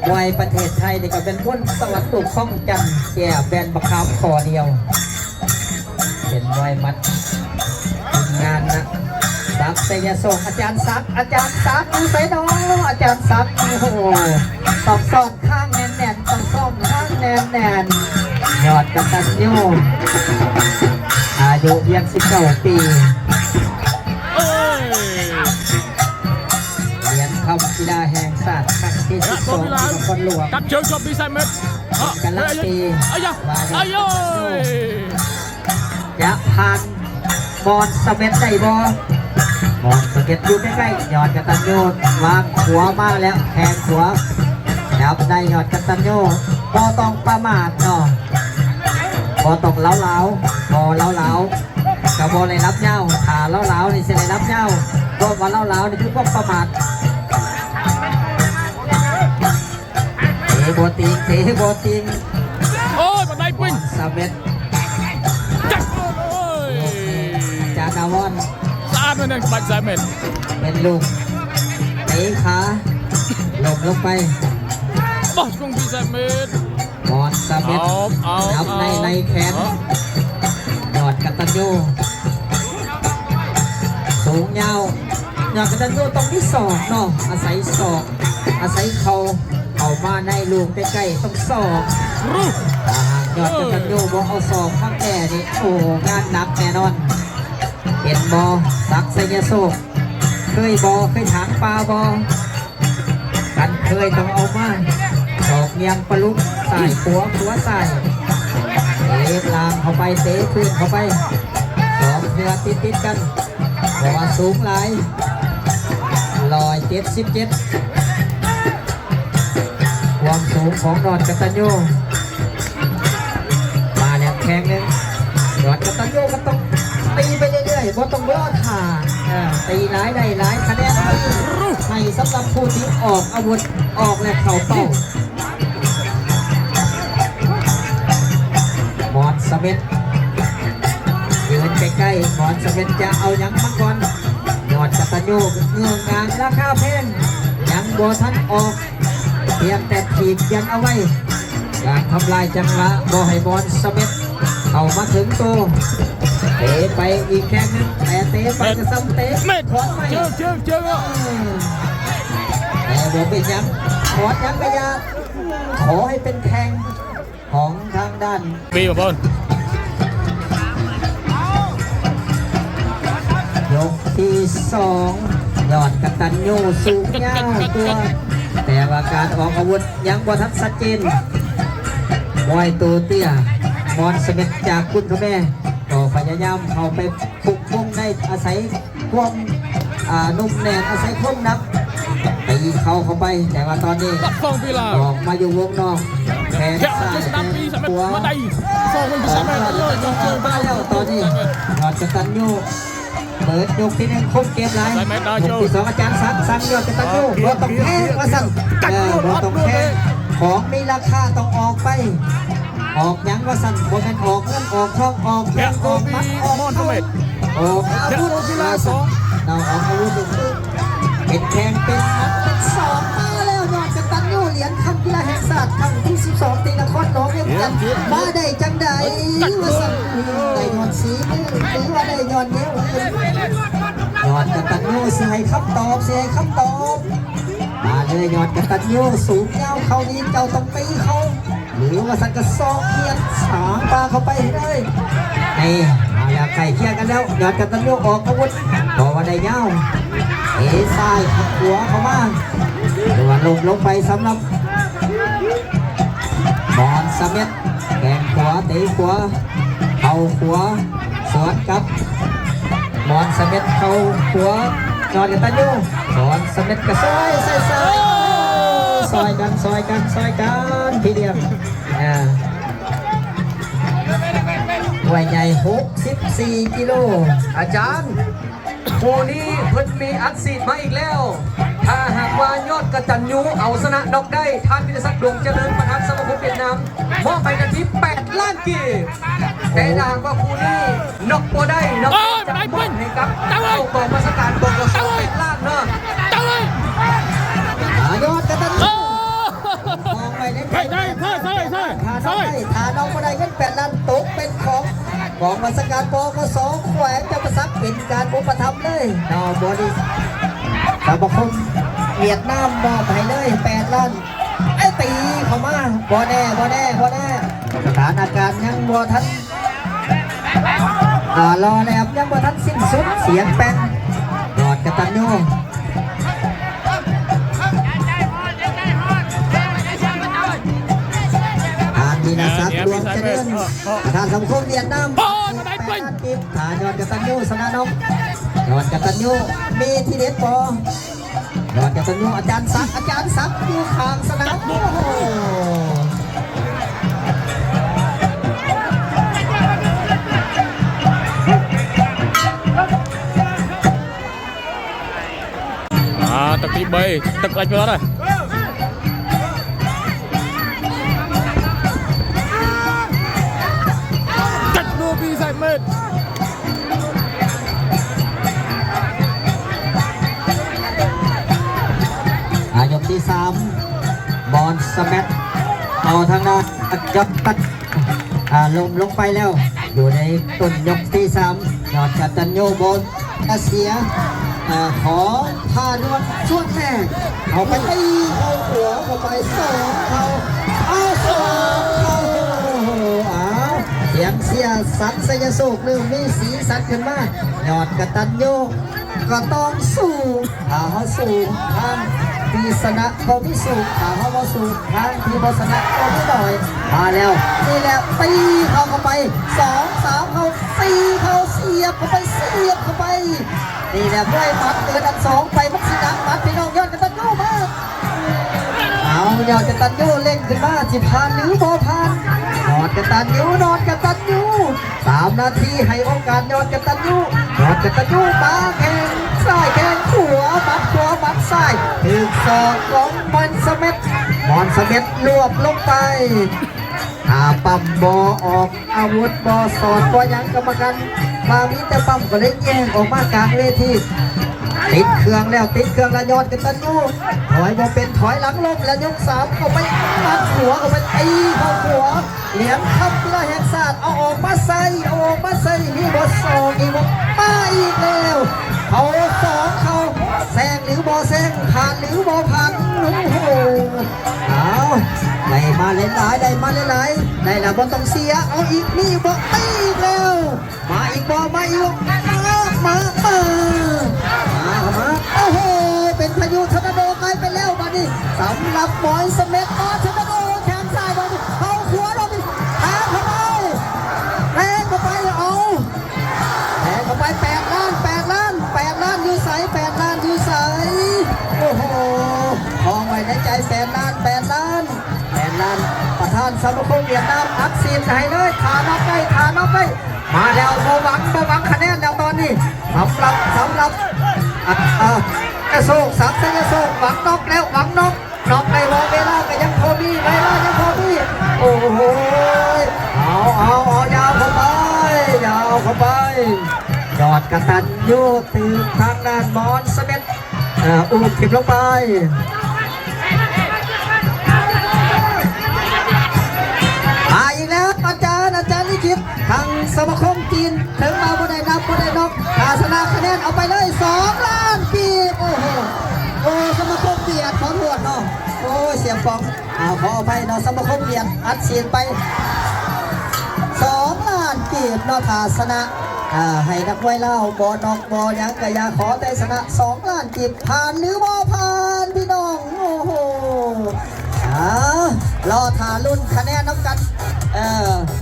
ມວຍປະເທດໄທນີ້ກໍເປັນບຸນສະຫວັດ ລູກຂອງຈັນ ແກ້ວແບນບັກຂາມຂໍ້ດຽວ ເປັນມວຍໝັດ ທີມງານນະ ສັກ ໄຊຍະໂຊກ ອາຈານສັກ ອາຈານສັກ ຢູ່ໃສນໍ ອາຈານສັກ ໂອ້ໂຫ ຕ້ອງຊ້ອນຄາງແໜ້ນໆ ຕ້ອງຊ້ອນຄາງແໜ້ນໆ ຍອດກະຕັນຍູ ອາຍຸພຽງສິບເກົ້າປີ ເອີຍ ຫຼຽນທອງກິລາແຫ່ງຊາດຄັ້ງທີສິບສອງ ທີ່ນະຄອນຫຼວງ ກັບເຊີງຈອບປີສາມເມັດ ການລັນຕີ ອາຍາ ອາຍາ ຈະຜ່ານ ມອນສະເມັດໄດ້ບໍ່? ມອນສະເມັດຢູ່ໃກ້ໆ ຍອດກະຕັນຍູ ວາງຂວາມາແລ້ວ ແທງຂວາ ຈັບໄດ້ຍອດກະຕັນຍູ ບໍ່ຕ້ອງປະໝາດເນາະ ບໍ່ຕ້ອງລາວໆ ບໍ່ລາວໆ ກະບໍ່ໄດ້ຫຼັບຍາວ ຖ້າລາວໆນີ້ຊິໄດ້ຫຼັບຍາວ ເພາະວ່າລາວໆນີ້ຄືຄວາມປະໝາດ ເຕະບໍ່ຕິງ ເຕະບໍ່ຕິງ ໂອ້ຍ ບໍ່ໄດ້ ມອນສະເມັດ ຈັກ ໂອ້ຍ ຈານາວອນ ສະອາດ ແມ່ນ ບັດສະເມັດ ເປັນລູກເຕະຂາ ລົ້ມລົງໄປ ບອສຂອງປີສາເມັດ ມອນສະເມັດ ຈັບໃນ ໃນແຂນ ເອົາ ຍອດກະຕັນຍູ ສູງຍາວ ຍອດກະຕັນຍູຕ້ອງມີສອກເນາະ ອາໄສສອກ ອາໄສເຂົ່າ ເຂົ້າມາໃນລູກໃກ້ໆ ຕ້ອງສອກ ຖ້າຫາກຍອດກະຕັນຍູບໍ່ເອົາສອກມາແກ້ນີ້ ໂອ້ ງານໜັກແນ່ນອນ ເຫັນບໍ່ ສັກ ໄຊຍະໂຊກ ເຄີຍບໍ່ ເຄີຍຖາງປ່າບໍ່? ຄັນເຄີຍຕ້ອງເອົາມາ ສອກຍ່າງປະລຸກ ຊ້າຍຂວາ ຂວາຊ້າຍ ເຕະລ່າງເຂົ້າໄປ ເຕະຄືນເຂົ້າໄປ ສອງເທື່ອຕິດໆກັນ ເພາະວ່າສູງຫຼາຍ ຮ້ອຍເຈັດສິບເຈັດ ຄວາມສູງຂອງຍອດກະຕັນຍູ ມາແລ້ວແຂ້ງໜຶ່ງ ຍອດກະຕັນຍູກໍຕ້ອງຕີໄປເລື້ອຍໆ ບໍ່ຕ້ອງລໍຖ້າ ເອີ ຕີຫຼາຍໄດ້ຫຼາຍຄະແນນ ໃຫ້ສຳລັບຜູ້ທີ່ອອກອາວຸດ ອອກແລ້ວເຂົ້າເປົ້າ ມອນສະເມັດ ຢືນໃກ້ໆ ມອນສະເມັດຈະເອົາຫຍັງມາກ່ອນ ຍອດກະຕັນຍູ ເງື້ອງານລາຄາແພງ ຍັງບໍ່ທັນອອກ ພຽງແຕ່ຖີບຍັງເອົາໄວ້ ການທຳລາຍຈັງຫວະ ບໍ່ໃຫ້ມອນສະເມັດເຂົ້າມາເຖິງໂຕ ເຕະໄປອີກແຂ້ງໜຶ່ງ ແຕ່ເຕະໄປກໍຊ້ຳເຕະ ເມັດ ຂອດໄວ້ ເຈີ ເຈີ ເຈີ ແຕ່ບໍ່ເປັນຫຍັງ ຂອດຫຍັງກໍຢ່າ ຂໍໃຫ້ເປັນແຂ້ງຂອງທາງດ້ານ ປີ ບໍ່ເບິ່ງ ຍົກທີສອງ ຍອດກະຕັນຍູສູງຍາວກວ່າ ແຕ່ວ່າການອອກອາວຸດຍັງບໍ່ທັນຊັດເຈນ ມວຍໂຕເຕ້ຍ ມອນສະເມັດຈາກກຸນຄະແມ ກໍພະຍາຍາມເຂົ້າໄປ ປຸກປຸງໄດ້ອາໄສຄວາມ ອ່າ ນຸ່ມແໜ້ນ ອາໄສຄວາມໜັກ ຕີເຂົ່າເຂົ້າໄປ ແຕ່ວ່າຕອນນີ້ ປັດສອງປີລາວ ອອກມາຢູ່ວົງນອກ ແຂນຊ້າຍ ແຂນຂວາ ມາໄດ້ ສອງ ປີສາເມັດ ເອີ ມາແລ້ວຕອນນີ້ ຍອດກະຕັນຍູ ເປີດຍົກທີໜຶ່ງ ຄົມເກມຫຼາຍ ຍົກທີສອງ ອາຈານສັກ ສັ່ງຍອດກະຕັນຍູ ບໍ່ຕ້ອງແພງວ່າຊັ້ນ ເອີ ບໍ່ຕ້ອງແພງ ຂອງມີລາຄາຕ້ອງອອກໄປ ອອກຫຍັງວ່າຊັ້ນ ບໍ່ແມ່ນອອກເງິນອອກທອງ ອອກແຂ້ງອອກໝັດອອກເຂົ່າ ອອກອາວຸດວ່າຊັ້ນ ເອົາອອກອາວຸດ ເປັນແຂ້ງເປັນໝັດເປັນສອກ ມາແລ້ວ ຍອດກະຕັນຍູ ຫຼຽນຄຳກິລາແຫ່ງຊາດຄັ້ງທີສິບສອງ ທີ່ນະຄອນຫຼວງວຽງຈັນ ມາໄດ້ຈັ່ງໃດວ່າຊັ້ນ ໄດ້ຍ້ອນສີມື ຫຼືວ່າໄດ້ຍ້ອນແນວອື່ນ ຍອດກະຕັນຍູ ຊິໃຫ້ຄຳຕອບ ຊິໃຫ້ຄຳຕອບ ມາເລີຍ ຍອດກະຕັນຍູ ສູງຍາວເຂົ້ານີ້ ເຈົ້າຕ້ອງຕີເຂົາ ຫຼືວ່າຊັ້ນກໍຊອກຂຽນສາງປາເຂົ້າໄປເລີຍ ນີ້ ມາແລ້ວ ໃກ້ຄຽງກັນແລ້ວ ຍອດກະຕັນຍູອອກອາວຸດ ບໍ່ວ່າໄດ້ຍາວ ເຕະຊ້າຍ ຂວາເຂົ້າມາ ຫຼືວ່າລົ້ມລົງໄປສຳລັບ ມອນສະເມັດ ແຂ້ງຂວາ ເຕະຂວາ ເຂົ້າຂວາ ສວນກັບ ມອນສະເມັດ ເຂົ້າຂວາ ຍອດກະຕັນຍູ ມອນສະເມັດກະຊ່ອຍ ຊ່ອຍ ຊ່ອຍ ຊ່ອຍກັນ ຊ່ອຍກັນ ຊ່ອຍກັນ ພີ່ລ້ຽງ ອາ ຫ້ວຍໃຫຍ່ ຫົກສິບສີ່ກິໂລ ອາຈານ ຄູ່ນີ້ເພິ່ນມີອັດສີດມາອີກແລ້ວ. ຖ້າຫາກວ່າຍອດກະຕັນຍູເອົາຊະນະນັອກໄດ້, ທ່ານວິລະສັກ ດວງຈະເລີນ ປະທານສະມາຄົມຫວຽດນາມ ມອບໃຫ້ທັນທີແປດລ້ານກີບ. ແຕ່ຖ້າຫາກວ່າຄູ່ນີ້ນັອກບໍ່ໄດ້, ນັອກຈະມອບໃຫ້ກັບເຈົ້າກອງບັນຊາການ ປກສ ແປດລ້ານເນາະ. ອາ ຍອດກະຕັນຍູ ຂອງໄວ້ໃນໃຈ ຖ້າໄດ້ ຖ້ານ້ອງບໍ່ໄດ້ເງິນແປດລ້ານ ຕົກເປັນຂອງກອງບັນຊາການ ປກສ ແຂວງຈຳປາສັກ ເປັນການອຸປະຖຳເລີຍເນາະ. ບໍລິສັດ ສະມາຄົມຫວຽດນາມມອບໃຫ້ເລີຍແປດລ້ານ. ເອີ ຕີເຂົ້າມາ ບໍ່ແນ່ ບໍ່ແນ່ ບໍ່ແນ່ ສະຖານະການຍັງບໍ່ທັນ ອ່າ ຫຼໍ່ແຫຼມ ຍັງບໍ່ທັນສິ້ນສຸດ. ສຽງແປ້ນ ຍອດກະຕັນຍູ ທ່ານວິລະສັກ ດວງຈະເລີນ ປະທານສະມາຄົມຫວຽດນາມ ແປດລ້ານກີບ. ຖ້າຍອດກະຕັນຍູຊະນະນອກ ຍອດກະຕັນຍູມີທີເດັດບໍ່? ຍອດກະຕັນຍູ ອາຈານສັກ ອາຈານສັກຢູ່ຂ້າງສະໜາມ ໂອ້ໂຫ ອາ ຕັກຕີໄປ ຕັກໄປເວລາໄດ້ ຈັດໂນບີໃສ່ເມັດ ອາ ຍົກທີສາມ ມອນສະແມັດ ເອົາທາງດ້ານ ຈັບຕັດ ອາ ລົ້ມລົງໄປແລ້ວ ຢູ່ໃນຕົ້ນຍົກທີສາມ ຍອດກະຕັນຍູ ບໍ່ ກະເສຍ ເອີ ຂອງທ່າດ່ວນຊ່ວງແຮກ ເຂົ້າໄປຕີເຂົ້າຂົວ ເຂົ້າໄປສອງເຂົ້າ ເອົາສອງເຂົ້າ ເອົາ ສຽງເຊຍສັກໄຊຍະໂຊກ ເລີ່ມມີສີສັນຂຶ້ນມາ ຍອດກະຕັນຍູ ກໍຕ້ອງສູ້ ຖ້າເຮົາສູ້ທາງທີ່ຊະນະກໍມີສູ້ ຖ້າເຮົາບໍ່ສູ້ທາງທີ່ບໍ່ຊະນະກໍມີໜ້ອຍ. ມາແລ້ວ ນີ້ແຫຼະ ຕີເຂົ້າ ເຂົ້າໄປ ສອງ ສາມ ເຂົ້າ ສີ່ ເຂົ້າ ສຽບເຂົ້າໄປ ສຽບເຂົ້າໄປ ນີ້ແຫຼະ ມວຍໝັດເກີດອັນສອງໄປ ມັນຊິໜັກໝັດ ພີ່ນ້ອງ ຍອດກະຕັນຍູມາ ເອົາ ຍອດກະຕັນຍູເລັ່ງຂຶ້ນມາ ຊິຜ່ານຫຼືບໍ່ຜ່ານ? ຍອດກະຕັນຍູ ຍອດກະຕັນຍູ ສາມນາທີ ໃຫ້ໂອກາດຍອດກະຕັນຍູ ຍອດກະຕັນຍູ ມາແຂ້ງຊ້າຍແຂ້ງຂວາ ໝັດຂວາ ໝັດຊ້າຍ ຖືກສອກຂອງມອນສະເມັດ ມອນສະເມັດລວບລົງໄປ ຖ້າປ້ຳບໍ່ອອກອາວຸດ ບໍ່ສອດບໍ່ຫຍັງ ກຳມະການວ່າມີແຕ່ປ້ຳ ກໍເລີຍແຍກອອກມາກາງເວທີ ຕິດເຄື່ອງແລ້ວ ຕິດເຄື່ອງແລ້ວ ຍອດກະຕັນຍູ ຖອຍບໍ່ເປັນ ຖອຍຫຼັງລົ້ມແລ້ວ ຍົກສາມເຂົ້າໄປ ໝັດຂວາເຂົ້າໄປ ຕີເຂົ້າຂວາ ຫຼຽນຄຳກິລາແຫ່ງຊາດ ເອົາອອກມາໃສ່ ເອົາອອກມາໃສ່ ມີບໍ່ສອກ ມີບໍ່ ມາອີກແລ້ວ ເຂົ້າສອງເຂົ້າ ແຊງຫຼືບໍ່ແຊງ ຜ່ານຫຼືບໍ່ຜ່ານ ໂອ້ໂຫ ເອົາ ໄດ້ມາຫຼາຍໆ ໄດ້ມາຫຼາຍໆ ໄດ້ແລ້ວບໍ່ຕ້ອງເສຍ ເອົາອີກ ມີບໍ່ ຕີອີກແລ້ວ ມາອີກບໍ່ ມາອີກບໍ່ ມາ ມາ ມາ ມາ ໂອ້ໂຫ ເປັນພາຍຸທໍນາໂດກາຍໄປແລ້ວບາດນີ້ ສຳລັບມອນສະເມັດ ມອນສະເມັດ ໂອ້ ແຂ້ງຊ້າຍບາດນີ້ ເຂົ້າຂວາ ບາດນີ້ ແທງເຂົ້າໄປ ແທງເຂົ້າໄປ ເອົາ ແທງເຂົ້າໄປ ແປດລ້ານ ແປດລ້ານ ແປດລ້ານ ຢູ່ໃສ ແປດລ້ານ ຢູ່ໃສ ໂອ້ໂຫ ຄອງໄວ້ໃນໃຈ ແປດລ້ານ ແປດລ້ານ ແປດລ້ານ ປະທານສະມາຄົມຫວຽດນາມ ອັດສີດໃຫ້ເລີຍ ຖ້ານັບໄດ້ ຖ້ານັບໄດ້ ມາແລ້ວ ບໍ່ຫວັງ ບໍ່ຫວັງຄະແນນແລ້ວຕອນນີ້ ສຳລັບ ສຳລັບ ອາ ອາ ໄຊຍະໂຊກ ສັກໄຊຍະໂຊກ ຫວັງນັອກແລ້ວ ຫວັງນັອກ ນັອກໄດ້ບໍ່? ເວລາກໍຍັງພໍມີ ເວລາຍັງພໍມີ ໂອ້ໂຫ ເອົາ ເອົາ ເອົາ ຍາວເຂົ້າໄປ ຍາວເຂົ້າໄປ ຍອດກະຕັນຍູ ຖືກທາງດ້ານມອນສະເມັດ ເອີ ອູບຖິ້ມລົງໄປ ມາອີກແລ້ວ ອາຈານ ອາຈານລິຂິດ ທາງສະມາຄົມຈີນ ເຖິງວ່າບໍ່ໄດ້ນັບ ບໍ່ໄດ້ນັອກ ຖ້າຊະນະຄະແນນ ເອົາໄປເລີຍ ສອງລ້ານກີບ ໂອ້ໂຫ ໂອ້ ສະມາຄົມຫວຽດ ຂໍໂທດເນາະ ໂອ້ຍ ສຽງປອງ ອ່າ ຂໍອະໄພເນາະ ສະມາຄົມຫວຽດ ອັດສີດໄປ ສອງລ້ານກີບເນາະ ຖ້າຊະນະ ອ່າ ໃຫ້ນັກມວຍລາວ ບໍ່ນັອກບໍ່ຫຍັງກະຢ່າ ຂໍແຕ່ຊະນະ ສອງລ້ານກີບ ຜ່ານຫຼືບໍ່ຜ່ານ ພີ່ນ້ອງ ໂອ້ໂຫ ອ່າ ລ ລໍຖ້າລຸ້ນຄະແນນນຳກັນ. ເອີ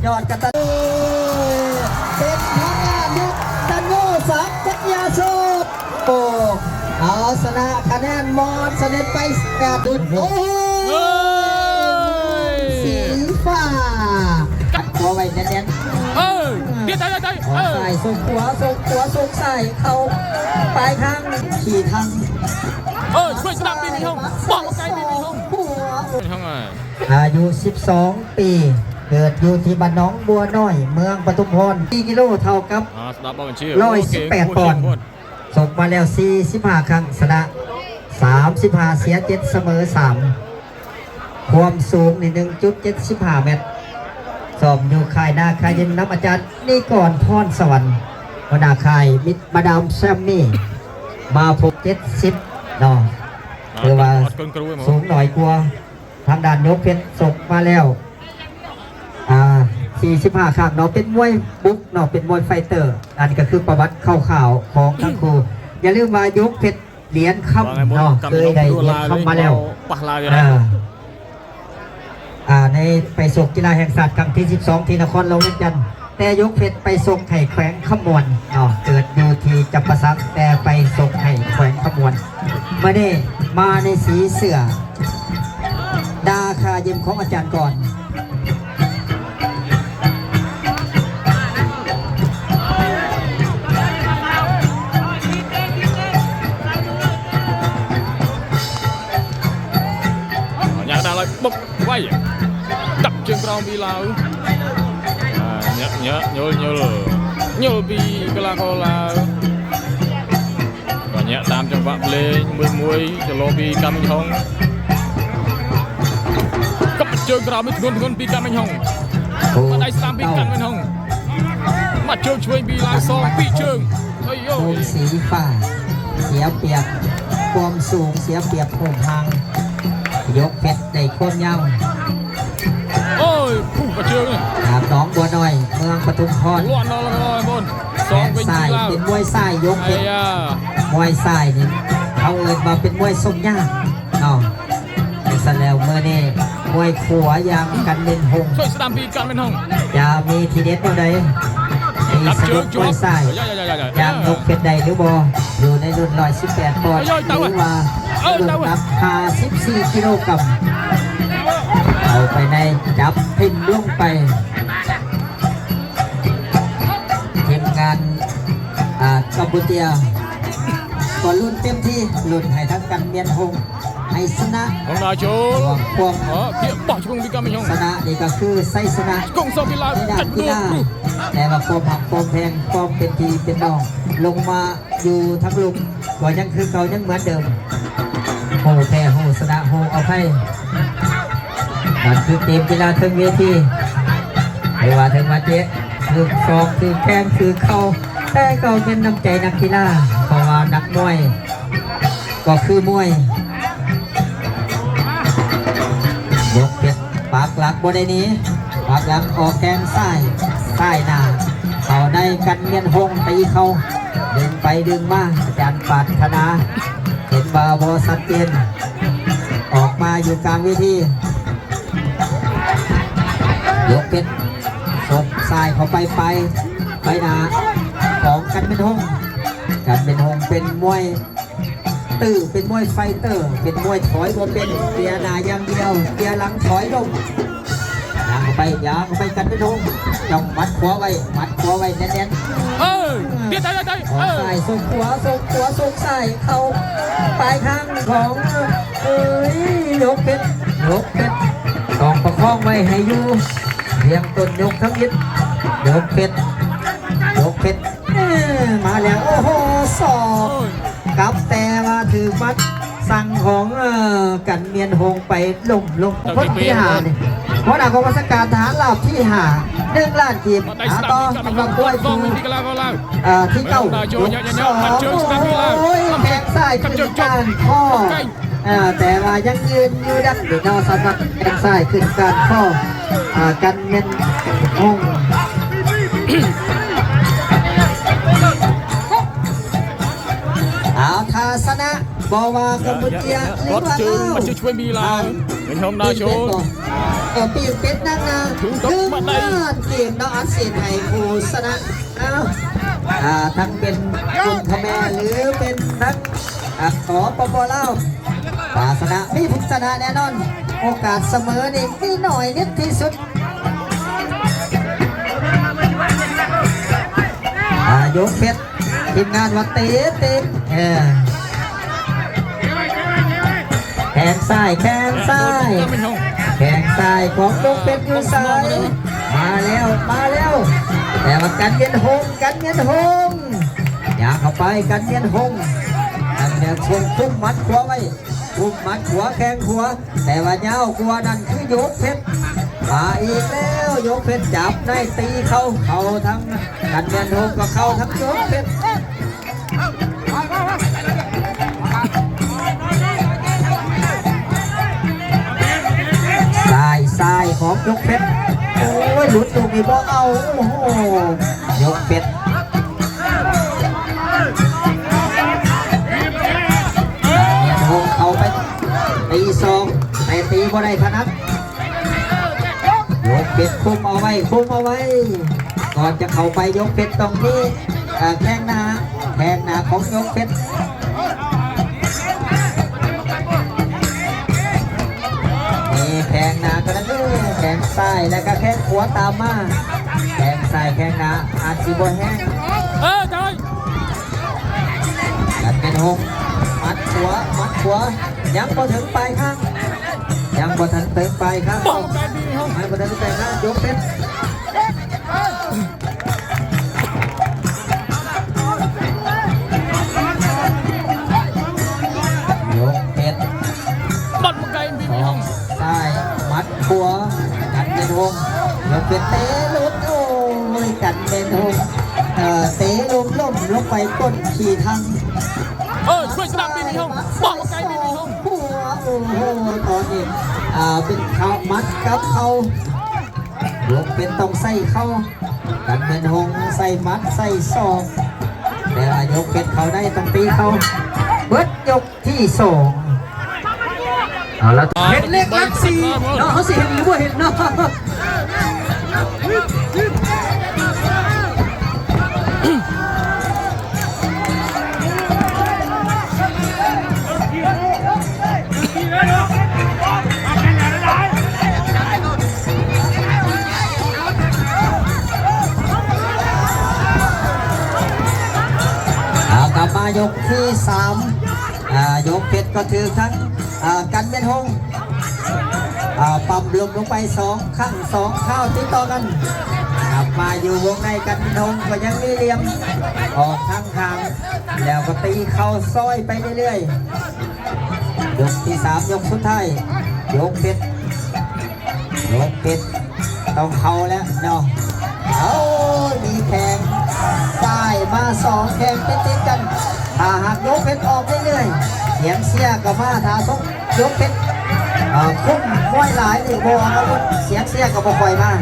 ຍອດກະຕັນ ເປັນທາງດ້ານລູກດັນໂນ ສັກ ຈັດຍາໂຊດ ໂອ້ ເອົາຊະນະຄະແນນມອນສະເດັດໄປ ແປດ ໂອ້ໂຫ ເອີຍ ສີຟ້າ ກັດຕົວໄວ້ແໜ້ນໆ ເອີ ເອີ ອອກຊ້າຍ ເອີ ສົ່ງຂວາ ສົ່ງຂວາ ສົ່ງຊ້າຍ ເຂົ້າປາຍທາງ ຂີ່ທາງ ເອີ ຊ່ວຍສະໜາມບິນໃຫ້ເຮົາ ບອກໄກບິນໃຫ້ເຮົາ ອາຍຸສິບສອງປີ ເກີດຢູ່ທີ່ບ້ານໜອງບົວນ້ອຍ ເມືອງປະທຸມພອນ ສີ່ກິໂລ ເທົ່າກັບ ອ່າ ສະດັບບໍ່ບັນຊີ ຮ້ອຍສິບແປດ ໂອເຄ ປອນ ໂຄດ ຊົກມາແລ້ວສີ່ສິບຫ້າຄັ້ງ ຊະນະສາມສິບຫ້າ ເສຍເຈັດ ສະເໝີສາມ ຄວາມສູງນີ້ ໜຶ່ງຈຸດເຈັດສິບຫ້າແມັດ ຊ້ອມຢູ່ຄ້າຍນາຄາຍິມນຳອາຈານນິກອນ ພອນສະຫວັນ ຫົວໜ້າຄ້າຍມິດມາດາມແຊມມີ ມາພົບ ເຈັດສິບເນາະ ຖືວ່າສູງໜ້ອຍກວ່າ ທາງດ້ານຍົກເພັດ ຊົກມາແລ້ວ ອ່າ ສີ່ສິບຫ້າຄັ້ງເນາະ ເປັນມວຍບຸກເນາະ ເປັນມວຍໄຟເຕີ ອັນນີ້ກໍຄືປະຫວັດຄ່າວໆຂອງທັງຄູ່ ຢ່າລືມວ່າຍົກເພັດ ຫຼຽນຄຳເນາະ ເຄີຍໄດ້ຫຼຽນຄຳມາແລ້ວ ອ່າ ອ່າ ໃນໄປຊົກກິລາແຫ່ງຊາດຄັ້ງທີສິບສອງ ທີ່ນະຄອນຫຼວງວຽງຈັນ ແຕ່ຍົກເພັດໄປຊົກໃຫ້ແຂວງຄຳມ່ວນເນາະ ເກີດຢູ່ທີ່ຈຳປາສັກ ແຕ່ໄປຊົກໃຫ້ແຂວງຄຳມ່ວນ ມື້ນີ້ມາໃນສີເສື້ອ ດາຄາຍິມຂອງອາຈານກອນ ຍາກໄດ້ເລີຍ ບົກໄວ້ ກັບເຈີງກຣອງບີລາວ ອ່າ ເຍາະ ເຍາະ ໂຍນ ໂຍນ ໂຍນ ບີກະລາກອລາວ ກໍເຍາະຕາມຈັງຫວະເພງ ມວຍ ມວຍ ຈະລໍບີກາມິນຮອງ ກັບເຈີງກຣອງ ມາໂດນ ໂດນ ບີກາມິນຮອງ ໂອ້ ມາໄດ້ສາມບີກາມິນຮອງ ມາໂຈນຊ່ວຍບີລາວ ສອງບີເຈີງ ໂອ້ຍ ໂອ້ຍ ໂດນສີຟ້າ ເສຍປຽບຄວາມສູງ ເສຍປຽບຮູບຮ່າງ ຍົກເພັດໄດ້ຄວາມຍາວ ໂອ້ຍ ຜູ້ກະເຈີງ ຈາກໜອງບົວນ້ອຍ ເມືອງປະທຸມພອນ ສອງ ແຂ້ງຊ້າຍ ເປັນມວຍຊ້າຍ ຍົກເພັດ ມວຍຊ້າຍນີ້ ເຂົາເອີ້ນວ່າເປັນມວຍຊົກຍາກເນາະ ຈັ່ງຊັ້ນແລ້ວ ມື້ນີ້ມວຍຂວາຢ່າງກັນເປັນຫົງ ຊ່ວຍສະໜາມບີການເປັນຫົງ ຈະມີທີເດັດແນວໃດ ທີ່ສະດຸດມວຍຊ້າຍ ຢ່າງນົກເພັດໄດ້ຫຼືບໍ່ ຢູ່ໃນລຸ້ນຮ້ອຍສິບແປດປອນ ຫຼືວ່າລຸ້ນໜັກຫ້າສິບສີ່ກິໂລກຣາມ ເຂົ້າໄປໃນ ຈັບຖິ້ມລົງໄປ ທີມງານ ອ່າ ກຳປູເຈຍ ກໍລຸ້ນເຕັມທີ່ ລຸ້ນໃຫ້ທັງກັນມຽນຫົງ ໃຫ້ຊະນະ ຫົງນາໂຈ ຄວາມ ເອີ ເພຍປະຊຸງວິກາມິຍົງ ຊະນະນີ້ກໍຄືໄຊຊະນະ ກົງຊອບກິລາ ໃນດ້ານກິລາ ແຕ່ວ່າຄວາມຮັກຄວາມແພງ ຄວາມເປັນພີ່ເປັນນ້ອງ ລົງມາຢູ່ທັງລຸ່ມ ກໍຍັງຄືເກົ່າ ຍັງເໝືອນເດີມ ຮູ້ແພ້ ຮູ້ຊະນະ ຮູ້ອະໄພ ນັ້ນຄືເກມກິລາເທິງເວທີ ບໍ່ວ່າເຖິງວ່າເຕະ ຖືກສອກ ຖືກແຂ້ງ ຖືກເຂົ່າ ແຕ່ກໍແມ່ນນ້ຳໃຈນັກກິລາ ເພາະວ່ານັກມວຍກໍຄືມວຍ ຍົກເພັດ ປັກຫຼັກບໍ່ໄດ້ໜີ ປັກຫຼັກອອກແຂ້ງຊ້າຍ ຊ້າຍໜ້າ ເຂົ້າໃນກັນມຽນຫົງ ຕີເຂົ່າ ດຶງໄປດຶງມາ ອາຈານປາດຖະໜາ ເຫັນວ່າບໍ່ຊັດເຈນ ອອກມາຢູ່ກາງເວທີ ຍົກເພັດ ສົບຊ້າຍເຂົ້າໄປ ໄປ ໄປໜ້າຂອງກັນເປັນຫົງ ກັນເປັນຫົງເປັນມວຍ ຕື້ ເປັນມວຍໄຟເຕີ ເປັນມວຍຖອຍບໍ່ເປັນ ເກຍໜ້າຢ່າງດຽວ ເກຍຫຼັງຖອຍລົງ ຍ່າງເຂົ້າໄປ ຍ່າງເຂົ້າໄປ ກັນເປັນຫົງ ຈ້ອງໝັດຂວາໄວ້ ໝັດຂວາໄວ້ແໜ້ນໆ ເອີ ເອີ ອອກຊ້າຍ ເອີ ສົກຂວາ ສົກຂວາ ສົກຊ້າຍ ເຂົ້າປາຍທາງຂອງ ເອີຍ ຍົກເພັດ ຍົກເພັດ ຕ້ອງປະຄອງໄວ້ໃຫ້ຢູ່ ລຽງຕົ້ນຍົກທຳອິດ ຍົກເພັດ ຍົກເພັດ ເອີ ມາແລ້ວ ໂອ້ໂຫ ສອກ ໂອ້ຍ ກັບ ແຕ່ວ່າຖືກໝັດສັ່ງຂອງ ເອີ ກັນມຽນຫົງໄປ ລົ້ມລົງ ຄົນທີຫ້ານີ້ ຫົວໜ້າກອງບັນຊາການທະຫານລາວທີຫ້າ ໜຶ່ງລ້ານກີບ ມາຕໍ່ສຳລັບມວຍຄູ່ ເອີ ທີເກົ້າ ຍົກສອງ ໂອ້ຍ ແຂ້ງຊ້າຍຂຶ້ນກ້ານຄໍ ເອີ ແຕ່ວ່າຍັງຢືນຢູ່ດັງເນາະ ສຳລັບແຂ້ງຊ້າຍຂຶ້ນກ້ານຄໍ ເອີ ກັນແມ່ນຫົງ ເອົາ ຖ້າຊະນະ ບໍ່ວ່າກຳປູເຈຍ ຫຼືວ່າລາວ ເປັນຫຍັງເນາະ ເອີ ປີ້ງເປັດນັກນະ ໜຶ່ງລ້ານກີບເນາະ ອັດສີດໃຫ້ຜູ້ຊະນະເນາະ ອາ ທັງເປັນກຸນຄະແມ ຫຼືເປັນທັງ ອາ ສປປ ລາວ ຖ້າຊະນະ ມີຜູ້ຊະນະແນ່ນອນ ໂອກາດສະເໝີນີ້ມີໜ້ອຍນິດທີ່ສຸດ ອາ ຍົກເພັດ ທີມງານວ່າເຕະ ເຕະ ເອີ ແຂ້ງຊ້າຍ ແຂ້ງຊ້າຍ ແຂ້ງຊ້າຍຂອງຍົກເພັດຢູ່ໃສ? ມາແລ້ວ ມາແລ້ວ ແຕ່ວ່າກັນວຽນຫົງ ກັນວຽນຫົງ ຍ່າງເຂົ້າໄປ ກັນວຽນຫົງ ກັນວຽນຫົງຄຸມໝັດຂວາໄວ້ ຄຸມໝັດຂວາ ແຂ້ງຂວາ ແຕ່ວ່າຍາວກວ່ານັ້ນຄືໂຍເພັດ ມາອີກແລ້ວ ໂຍເພັດຈັບໃນຕີເຂົ້າ ເຂົ້າທາງກັນແມ່ນໂຮມ ກໍເຂົ້າທາງໂຍເພັດ ຊ້າຍ ຊ້າຍຂອງໂຍເພັດ ໂອ້ຍ ຫຼຸດລູກນີ້ບໍ່ເອົາ ໂອ້ໂຫ ໂຍເພັດ ເຂົ້າໄປຕີສອງ ແຕ່ຕີບໍ່ໄດ້ຖະໜັດ ຍົກເພັດຄຸມເອົາໄວ້ ຄຸມເອົາໄວ້ ກ່ອນຈະເຂົ້າໄປ ຍົກເພັດຕ້ອງມີ ເອີ ແຂ້ງໜ້າ ແຂ້ງໜ້າຂອງຍົກເພັດ ມີແຂ້ງໜ້າກະນັ້ນເດີ ແຂ້ງຊ້າຍ ແລ້ວກະແຂ້ງຂວາຕາມມາ ແຂ້ງຊ້າຍແຂ້ງໜ້າອາດຊິບໍ່ແຮງ ເອີ ຈອຍ ກັນເປັນຫົກ ໝັດຂວາ ໝັດຂວາ ຍັງບໍ່ເຖິງປາຍທາງ ຍັງບໍ່ທັນເຖິງປາຍທາງ ບໍ່ໄປບີເຮົາ ຍັງບໍ່ທັນເຖິງປາຍທາງ ຍົກເພັດ ຍົກເພັດ ໝັດມາໄກບີເຮົາ ຊ້າຍ ໝັດ ຂວາ ກັນເປັນຫົກ ຍົກເພັດເຕະຫຼຸດ ໂອ້ຍ ກັນເປັນຫົກ ເອີ ເຕະລົ້ມໆ ລົງໄປກົ້ນຂີ້ຖັງ ເອີ ຊ່ວຍສະໜາມບີບີເຮົາ ໝັດມາໄກບີບີເຮົາ ຂວາ ໂອ້ໂຫ ຕອນນີ້ ອ່າ ເປັນເຂົ້າ ໝັດກັບເຂົ່າ ຍົກເພັດຕ້ອງໃສ່ເຂົ່າ ກັນເປັນຫົງ ໃສ່ໝັດ ໃສ່ສອກ ແຕ່ວ່າຍົກເພັດເຂົ້າໃນຕ້ອງຕີເຂົ່າ ເບິດຍົກ ທີສອງ ເອົາລະ ເຫັນເລກຫຼັກສີ່ເນາະ ເຮົາຊິເຫັນຫຼືບໍ່ເຫັນເນາະ ເອົາ ກັບມາຍົກທີສາມ ອ່າ ຍົກເພັດກໍຖືກທັງ ອ່າ ກັນເປັນຫົງ ອ່າ ປ້ຳລົ້ມລົງໄປສອງຄັ້ງ ສອງຄາວຕິດຕໍ່ກັນ ກັບມາຢູ່ວົງໃນ ກັນເປັນຫົງກໍຍັງມີຫຼ່ຽມ ອອກທາງຂ້າງ ແລ້ວກໍຕີເຂົ່າຊອຍໄປເລື້ອຍໆ ຍົກທີສາມ ຍົກສຸດທ້າຍ ຍົກເພັດ ໂຍເພັດຕ້ອງເຂົ້າແລ້ວເນາະ ເອົາ ມີແຂ້ງຊ້າຍມາສອງແຂ້ງຕິດໆກັນ ຖ້າຫາກໂຍເພັດອອກເລື້ອຍໆ ສຽງເຊຍກໍມາ ຖ້າສົມໂຍເພັດ ເອີ ຄຸ້ມມວຍຫຼາຍນີ້ ບໍ່ອອກອາວຸດ ສຽງເຊຍກໍບໍ່ຄ່ອຍມາ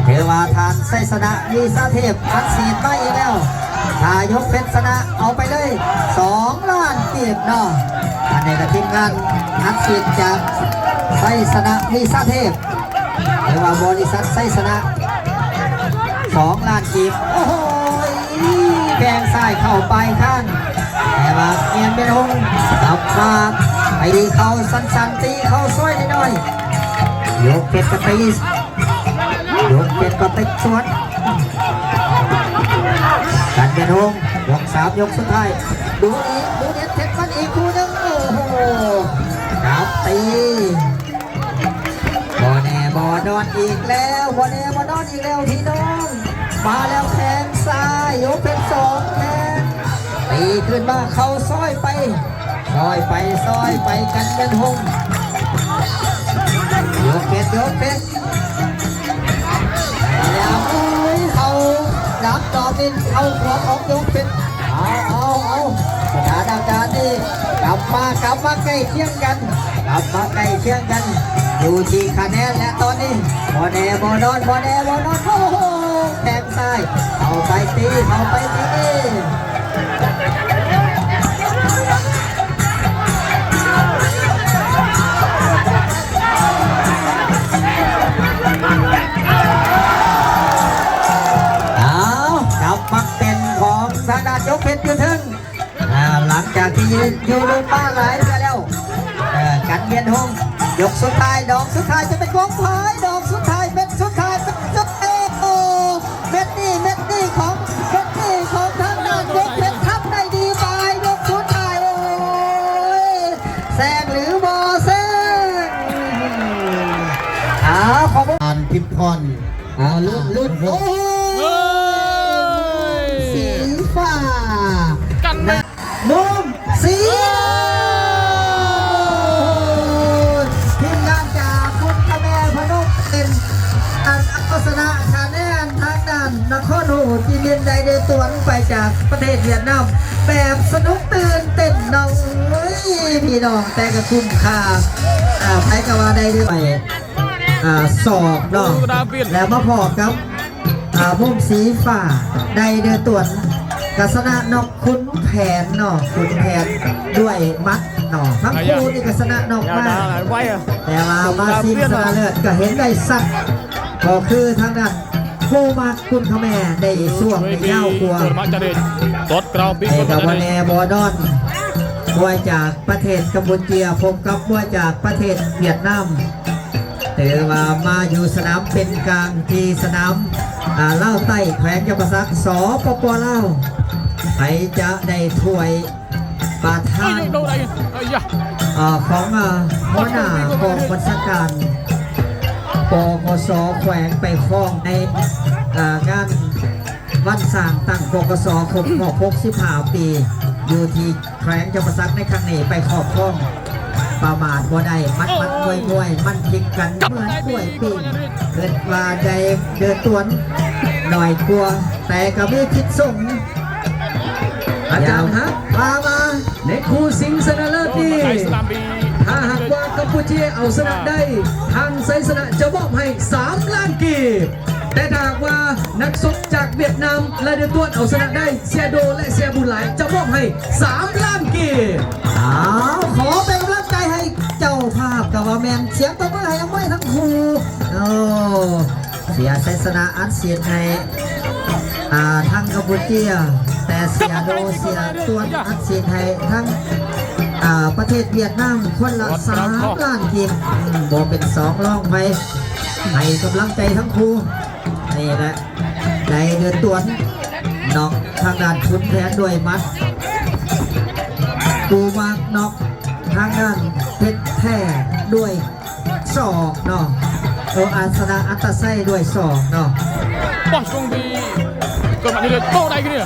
ຖືວ່າທ່ານໄຊຊະນະ ວິສາເທບ ອັດສີດມາອີກແລ້ວ ຖ້າໂຍເພັດຊະນະ ເອົາໄປເລີຍສອງລ້ານກີບເນາະ ອັນນີ້ກໍທີມງານອັດສີດຈາກໄຊຊະນະ ວິສາເທບ ຫຼືວ່າບໍລິສັດໄຊຊະນະ ສອງລ້ານກີບ ໂອ້ໂຫ ແຂ້ງຊ້າຍເຂົ້າປາຍຄາງ ແຕ່ວ່າກຽນເປັນຫົງ ກັບມາ ໄປເຂົ້າສັ້ນໆ ຕີເຂົ້າຊອຍນ້ອຍໆ ໂຍເພັດກໍຕີ ໂຍເພັດກໍຕິດສວນ ກັນເປັນຫົງ ຍົກສາມ ຍົກສຸດທ້າຍ ດູອີກ ດູເດັດເຜັດມັນອີກຄູ່ໜຶ່ງ ໂອ້ໂຫ ກັບຕີ ບໍ່ແນ່ບໍ່ນອນອີກແລ້ວ ບໍ່ແນ່ບໍ່ນອນອີກແລ້ວພີ່ນ້ອງ ມາແລ້ວແຂ້ງຊ້າຍ ໂຍເພັດສອງແຂ້ງ ຕີຂຶ້ນມາເຂົ້າຊອຍໄປ ຊອຍໄປ ຊອຍໄປ ກັນເປັນຫົງ ໂຍເພັດ ໂຍເພັດ ແລ້ວ ໂອ້ຍ ເຂົ້າຫຼັງດອກນີ້ ເຂົ້າຂວາຂອງໂຍເພັດ ເອົາ ເອົາ ເອົາ ສະຖານະການນີ້ ກັບມາ ກັບມາໃກ້ຄຽງກັນ ກັບມາໃກ້ຄຽງກັນ ຢູ່ທີ່ຄະແນນແລ້ວຕອນນີ້ ບໍ່ແນ່ບໍ່ນອນ ບໍ່ແນ່ບໍ່ນອນ ໂອ້ໂຫ ແຂ້ງຊ້າຍ ເ ເຂົ້າໄປຕີ ເຂົ້າໄປຕີ ເອົາ ກັບມາເປັນຂອງທາງດ້ານຍົກເພັດຢູ່ເທິງ. ອ່າ ຫຼັງຈາກທີ່ຢູ່ ຢູ່ລົງມາຫຼາຍເທື່ອແລ້ວ ເອີ ກັນວຽນຫົງ ຍົກສຸດທ້າຍ ດອກສຸດທ້າຍຈະເປັນຂອງໃຜ? ດອກສຸດທ້າຍເປັນ ສຸດທ້າຍເປັນ ໂອ້ ເມັດນີ້ ເມັດນີ້ຂອງ ເມັດນີ້ຂອງທາງດ້ານຍົກເພັດ ທຳໄດ້ດີປາຍ ຍົກສຸດທ້າຍ ໂອ້ຍ ແຊງຫຼືບໍ່ແຊງ? ອ້າວ ຂອບຄຸນ ອັນທິບພອນ ອ້າວ ລຸ້ນ ລຸ້ນ ໂອ້ຍ ໂອ້ຍ ສີຟ້າ ກັນແມ່ນ ມຸມສີ ໂອ້ຍ ທີມງານຈາກຄຸນຂະແມພະນົມເປັນອັນເອົາຊະນະຄະແນນທາງດ້ານນະຄອນໂຮຈິມິນໄດເດຕວນໄປຈາກປະເທດຫວຽດນາມ ແບບສະໜຸກຕື່ນເຕັ້ນເນາະ ໂອ້ຍ ພີ່ນ້ອງ ແຕ່ກໍຄຸ້ມຄ່າ ອ່າ ໃຜກໍວ່າໄດ້ເດີ ໄປ ອ່າ ສອກເນາະ ແລ້ວມາພໍ້ກັບ ອ່າ ມຸມສີຟ້າ ໄດເດີຕວນ ກໍຊະນະນອກຂຸນແຜນເນາະ ຂຸນແຜນດ້ວຍໝັດເນາະ ທັງຄູ່ນີ້ກໍຊະນະນອກມາ ແຕ່ວ່າມາຊິງຊະນະເລີດກໍເຫັນໄດ້ຊັດ ກໍຄືທາງດ້ານຄູ່ໝັດກຸນຂະແມໄດ້ຊ່ວງໄດ້ຍາວກວ່າ ແຕ່ກໍບໍ່ແນ່ບໍ່ນອນ ມວຍຈາກປະເທດກຳປູເຈຍ ພົບກັບມວຍຈາກປະເທດຫວຽດນາມ ຖືວ່າມາຢູ່ສະໜາມເປັນກາງ ທີ່ສະໜາມ ອ່າ ລາວໃຕ້ ແຂວງຈຳປາສັກ ສປປ ລາວ ໃຜຈະໄດ້ຖ້ວຍປະທານ ເອີ ຂອງ ອ່າ ຫົວໜ້າກອງບັນຊາການ ປກສ ແຂວງ ໄປຄອງໃນ ອ່າ ງານ ວັນສ້າງຕັ້ງ ປກສ ຄົບຮອບຫົກສິບຫ້າປີ ຢູ່ທີ່ແຂວງຈຳປາສັກໃນຄັ້ງນີ້ ໄປຄອບຄອງ ປະໝາດບໍ່ໄດ້ ໝັດໆ ມວຍໆ ມັນພິກກັນເໝືອນກ້ວຍປີ້ງ ຄິດວ່າໄດ້ເດີນຕວນໜ້ອຍກວ່າ ແຕ່ກໍມີພິດສົງ ອາຈານຮັກ ພາມາ ໃນຄູ່ຊິງຊະນະເລີດນີ້ ຖ້າຫາກວ່າກຳປູເຈຍເອົາຊະນະໄດ້ ທາງໄຊຊະນະຈະມອບໃຫ້ສາມລ້ານກີບ ແຕ່ຖ້າຫາກວ່ານັກຊົກຈາກຫວຽດນາມ ລາຍເດືອນຕວນເອົາຊະນະໄດ້ ເສຍໂດ ແລະ ເສຍບຸນຫຼາຍ ຈະມອບໃຫ້ສາມລ້ານກີບ. ອ້າວ ຂໍເປັນກຳລັງໃຈໃຫ້ເຈົ້າພາບ ກໍວ່າແມ່ນ ສຽງຕົບມືໃຫ້ນັກມວຍທັງຄູ່ ໂອ້ ເສຍໄຊຊະນະອັດສີດໃຫ້ ອ່າ ທາງກຳປູເຈຍ ແຕ່ເສຍໂດ ເສຍຕວນອັດສີດໃຫ້ທາງ ອ່າ ປະເທດຫວຽດນາມ ຄົນລະສາມລ້ານກີບ ອືມ ບໍ່ເປັນສອງລອງໃຜ ໃຫ້ກຳລັງໃຈທັງຄູ່ ນີ້ແຫຼະ ໄດ້ເດີນຕວນ ນອກທາງດ້ານຂຸນແຜນດ້ວຍໝັດ ປູມາກນອກທາງດ້ານເພັດແທ້ດ້ວຍ ສອກເນາະ ເອີ ອາຊະນະອັດຕະໄຊດ້ວຍສອກເນາະ ປອດຊົງດີ ເກີດມານີ້ເລີຍ ໂຕ້ໄດ້ຄືເດີ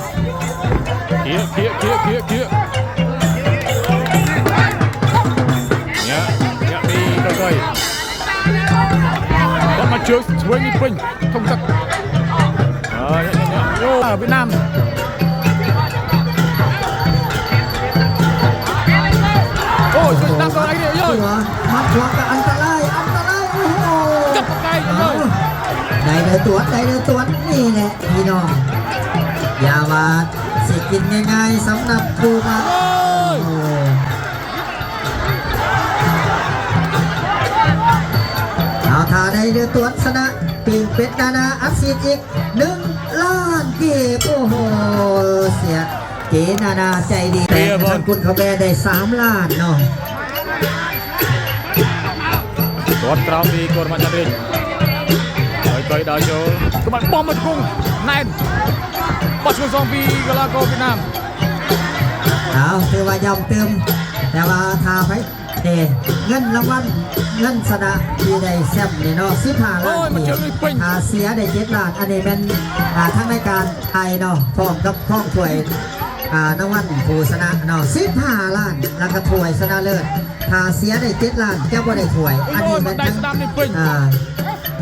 ເຄຍ ເຄຍ ເຄຍ ເຄຍ ເຄຍ ເນຍ ເນຍ ມີ ຄ່ອຍໆ ກໍມາເຈີ ສວຍນີ້ເປັນ ທອງສັກ ເອີ ໂອ້ ຫວຽດນາມ ໂອ້ຍ ຫວຽດນາມ ໂດນໄອ້ນີ້ ໂອ້ຍ ໝັດຂວາກໍອັນຕະລາຍ ອັນຕະລາຍ ໂອ້ໂຫ ຈັບປະໄກ ເອົາ ເອົາ ໄດ້ເດີຕົວະ ໄດ້ເດີຕົວະ ນີ້ແຫຼະພີ່ນ້ອງ ຢ່າວ່າຊິກິນງ່າຍໆ ສຳລັບຄູ່ມາ ໂອ້ຍ ໂອ້ ເອົາ ຖ້າໄດ້ເດີຕົວະຊະນະ ປີກເປັດນານາ ອັດສີດອີກ ໜຶ່ງລ້ານກີບ ໂອ້ໂຫ ເສຍເຈນານາໃຈດີ ແຕ່ທາງຄຸນເຂົາແບໄດ້ສາມລ້ານເນາະ ກອດກຣາວປີກອດມາຈາກເອງ ໄກໆ ດາວໂຈ ກະບັນປ້ອມມາຈາກກຸງ ແນນ ປັດສະກຸນສອງປີ ກະລາໂກ ຫວຽດນາມ ເອົາ ຖືວ່າຢ້ຳຕື່ມ ແຕ່ວ່າຖ້າໃຜ ເດ້ ເງິນລາງວັນ ເງິນຊະນະທີ່ໄດ້ແຊ້ມນີ້ເນາະ ສິບຫ້າລ້ານ ໂອ້ຍ ມັນເຈີອີກເປັນ ຖ້າເສຍໄດ້ເຈັດລ້ານ ອັນນີ້ແມ່ນ ອ່າ ທາງລາຍການຈ່າຍເນາະ ພ້ອມກັບຄອງຖ້ວຍ ອ່າ ລາງວັນຜູ້ຊະນະເນາະ ສິບຫ້າລ້ານ ແລ້ວກໍຖ້ວຍຊະນະເລີດ ຖ້າເສຍໄດ້ເຈັດລ້ານ ຈະບໍ່ໄດ້ຖ້ວຍ ອັນນີ້ແມ່ນ ໂອ້ຍ ທາງ ໄດ້ສະດາມນີ້ເປັນ ອ່າ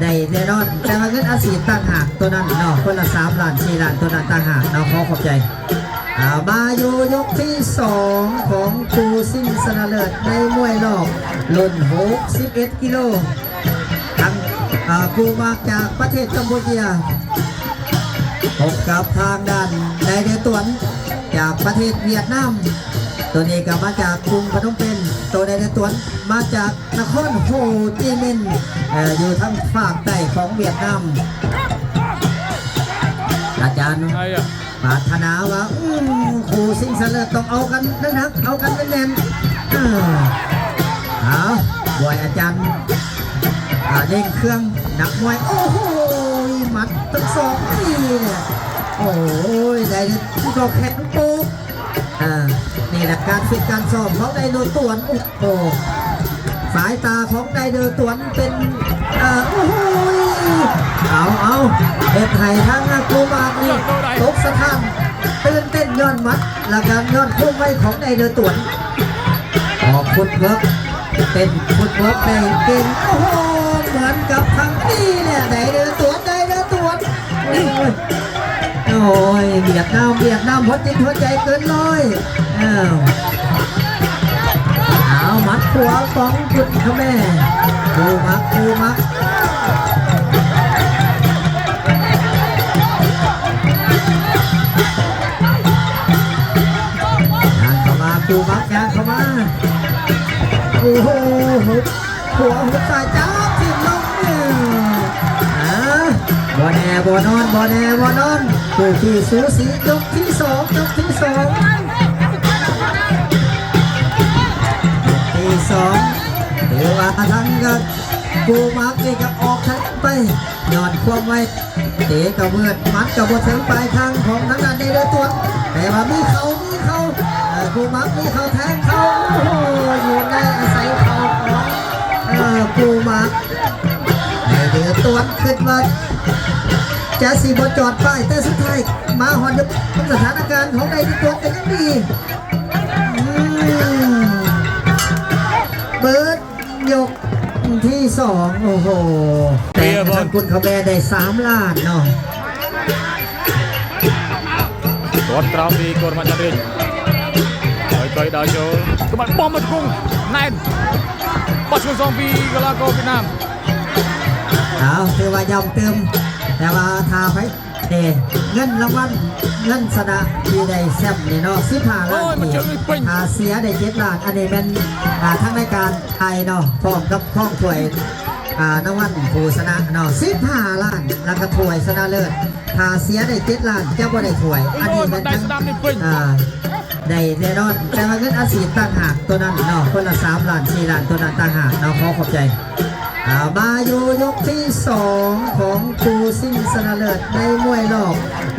ໄດ້ແນ່ນອນ ແຕ່ວ່າເງິນອັດສີດຕ່າງຫາກ ໂຕນັ້ນເນາະ ຄົນລະສາມລ້ານ ສີ່ລ້ານ ໂຕນັ້ນຕ່າງຫາກເນາະ ຂໍຂອບໃຈ. ອ່າ ມາຢູ່ຍົກທີສອງຂອງຄູ່ຊິງຊະນະເລີດໃນມວຍລອບລຸ້ນຫົກສິບເອັດກິໂລ ທັງ ອ່າ ຄູ່ໝາກຈາກປະເທດກຳປູເຈຍ ພົບກັບທາງດ້ານໄດເດີຕວນ ຈາກປະເທດຫວຽດນາມ. ໂຕນີ້ກໍມາຈາກກຸງພະນົມເປັນ. ໂຕໄດເດີຕວນມາຈາກນະຄອນໂຮຈິມິນ ເອີ ຢູ່ທາງພາກໃຕ້ຂອງຫວຽດນາມ. ອາຈານ ປາດຖະໜາວ່າ ອືມ ຄູ່ຊິງຊະເລີດຕ້ອງເອົາກັນໜັກໆ ເອົາກັນແໜ້ນໆ. ເອີ ເອົາ ບວຍອາຈານ ອ່າ ເລັ່ງເຄື່ອງ ນັກມວຍ ໂອ້ໂຫ ໝັດທັງສອງ ນີ້ແຫຼະ ໂອ້ຍ ໄດ້ ກໍແຂນໂປກ. ອ່າ ນີ້ແຫຼະການຝຶກການຊ້ອມຂອງໄດໂນຕວນ. ໂອ້ ສາຍຕາຂອງໄດເດີຕວນເປັນ ເອີ ໂອ້ໂຫ ເອົາ ເອົາ ເຮັດໃຫ້ທາງນັກໂກບາດນີ້ຕົກສະຖານ ຕື່ນເຕັ້ນຍ້ອນໝັດ ແລະກະຍ້ອນຄວາມໄວຂອງໄດເດີຕວນ. ອອກຟຸດເວີກ ເຕັ້ນຟຸດເວີກໄດ້ເກັ່ງ. ໂອ້ໂຫ ເໝືອນກັບທາງນີ້ແຫຼະ ໄດເດີຕວນ ໄດເດີຕວນ ໂອ້ຍ ໂອ້ຍ ຫວຽດນາມ ຫວຽດນາມ ຫົວຈິດຫົວໃຈເກີນຮ້ອຍ. ອ້າວ ເອົາ ໝັດຂວາຂອງຄຸນຂະແມ ຄູ່ໝັກ ຄູ່ໝັກ ຍ່າງເຂົ້າມາ ຄູ່ໝັກ ຍ່າງເຂົ້າມາ ໂອ້ໂຫ ຂວາ ຫົກຊ້າຍ ຈັບ ຖິ້ມລົງ. ອາ ບໍ່ແນ່ບໍ່ນອນ ບໍ່ແນ່ບໍ່ນອນ ຄູ່ຂີ້ສູສີ ຍົກທີສອງ ຍົກທີສອງ ຍົກທີສອງ ຖືວ່າທາງຄູ່ໝາກນີ້ກໍອອກທະແນນໄປ ຍ້ອນຄວາມໄວ. ເຕະກະເວີດ ໝັດກະບໍ່ເຖິງປາຍທາງຂອງທາງດ້ານໄດເດີຕວນ ແຕ່ວ່າມີເຂົ່າ ມີເຂົ່າ ເອີ ຄູ່ໝາກມີເຂົ່າແທງເຂົ່າ ໂອ້ໂຫ ຢູ່ໃນອາໄສເຂົ່າຂອງ ເອີ ຄູ່ໝາກ. ໄດເດີຕວນຄິດວ່າຈະຊິບໍ່ຈອດປ້າຍ ແຕ່ສຸດທ້າຍມາຮອດຢູ່ ສະຖານະການຂອງໄດເດີຕວນກໍຍັງດີ. ອືມ ເບີດ ຍົກທີສອງ ໂອ້ໂຫ ແຕ່ທາງຄຸນຂະແມໄດ້ສາມລ້ານເນາະ. ກອດກຣາວປີກອດມາຈັນເອງ ໄກໆ ດາວໂຈ ກະບັນປ້ອມມາກຸງ ແໜ້ນ ປັດຊືນສອງປີກະລາໂກຫວຽດນາມ. ເອົາ ຖືວ່າຢ້ຳຕື່ມ ແຕ່ວ່າຖ້າໃຜ ເດ້ ເງິນລາງວັນ ເງິນຊະນະທີ່ໄດ້ແຊ້ມນີ້ເນາະ ສິບຫ້າລ້ານກີບ ຖ້າເສຍໄດ້ເຈັດລ້ານ. ອັນນີ້ແມ່ນ ອ່າ ທາງລາຍການຈ່າຍເນາະ ພ້ອມກັບຄອງຖ້ວຍ ອ່າ ລາງວັນຜູ້ຊະນະເນາະ ສິບຫ້າລ້ານ ແລ້ວກໍຖ້ວຍຊະນະເລີດ. ຖ້າເສຍໄດ້ເຈັດລ້ານ ຈະບໍ່ໄດ້ຖ້ວຍ. ອັນນີ້ແມ່ນທັງ ອ່າ ໄດ້ແນ່ນອນ ແຕ່ວ່າເງິນອັດສີດຕ່າງຫາກໂຕນັ້ນເນາະ ຄົນລະສາມລ້ານ ສີ່ລ້ານ ໂຕນັ້ນຕ່າງຫາກເນາະ. ຂໍຂອບໃຈ. ອ່າ ມາຢູ່ຍົກທີສອງຂອງຄູ່ຊິງຊະນະເລີດໃນມວຍລອບ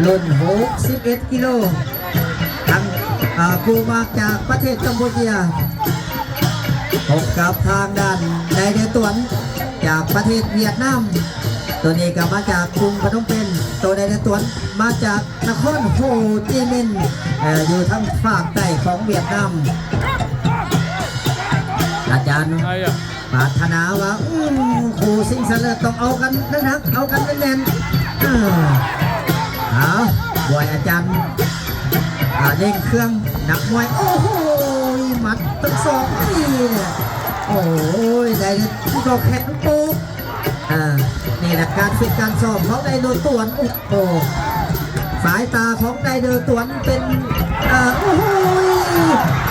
ລຸ້ນຫົກສິບເອັດກິໂລ ທັງ ອ່າ ຄູ່ໝາກຈາກປະເທດກຳປູເຈຍ ພົບກັບທາງດ້ານໄດເດີຕວນ ຈາກປະເທດຫວຽດນາມ. ໂຕນີ້ກໍມາຈາກກຸງພະນົມເປັນ. ໂຕໄດເດີຕວນມາຈາກນະຄອນໂຮຈິມິນ ເອີ ຢູ່ທາງພາກໃຕ້ຂອງຫວຽດນາມ. ອາຈານ ປາດຖະໜາວ່າ ອືມ ຄູ່ຊິງຊະເລີດຕ້ອງເອົາກັນໜັກໆ ເອົາກັນແໜ້ນໆ. ເອີ ເອົາ ບວຍອາຈານ ອ່າ ເລັ່ງເຄື່ອງ ນັກມວຍ ໂອ້ໂຫ ໝັດທັງສອງ ນີ້ແຫຼະ ໂອ້ຍ ໄດ້ເລີຍ ກໍແຂນໂປກ. ອ່າ ນີ້ແຫຼະການຝຶກການຊ້ອມຂອງໄດເດີຕວນ. ໂອ້ ສາຍຕາຂອງໄດເດີຕວນເປັນ ເອີ ໂອ້ໂຫ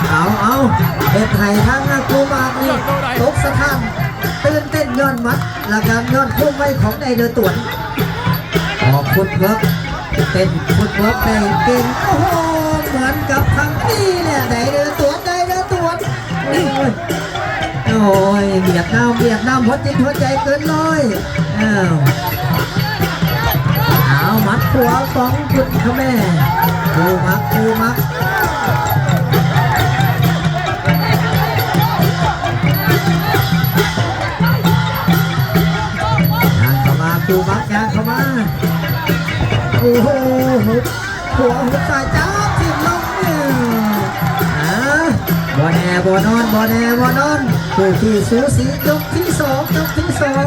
ເອົາ ເອົາ ເຮັດໃຫ້ທາງນັກໂກບາດນີ້ຕົກສະຖານ ຕື່ນເຕັ້ນຍ້ອນໝັດ ແລະກະຍ້ອນຄວາມໄວຂອງໄດເດີຕວນ. ອອກຟຸດເວີກ ເຕັ້ນຟຸດເວີກໄດ້ເກັ່ງ. ໂອ້ໂຫ ເໝືອນກັບທາງນີ້ແຫຼະ ໄດເດີຕວນ ໄດເດີຕວນ ໂອ້ຍ ໂອ້ຍ ຫວຽດນາມ ຫວຽດນາມ ຫົວຈິດຫົວໃຈເກີນຮ້ອຍ. ເອົາ ເອົາ ໝັດຂວາຂອງຄຸນຂະແມ ຄູ່ໝາກ ຄູ່ໝາກ ຍ່າງເຂົ້າມາ ຄູ່ໝາກ ຍ່າງເຂົ້າມາ ໂອ້ໂຫ ຂວາ ຫົກຊ້າຍ ຈັບ ຖິ້ມລົງ. ອາ ບໍ່ແນ່ບໍ່ນອນ ບໍ່ແນ່ບໍ່ນອນ ຄູ່ຂີ້ສູສີ ຍົກທີສອງ ຍົກທີສອງ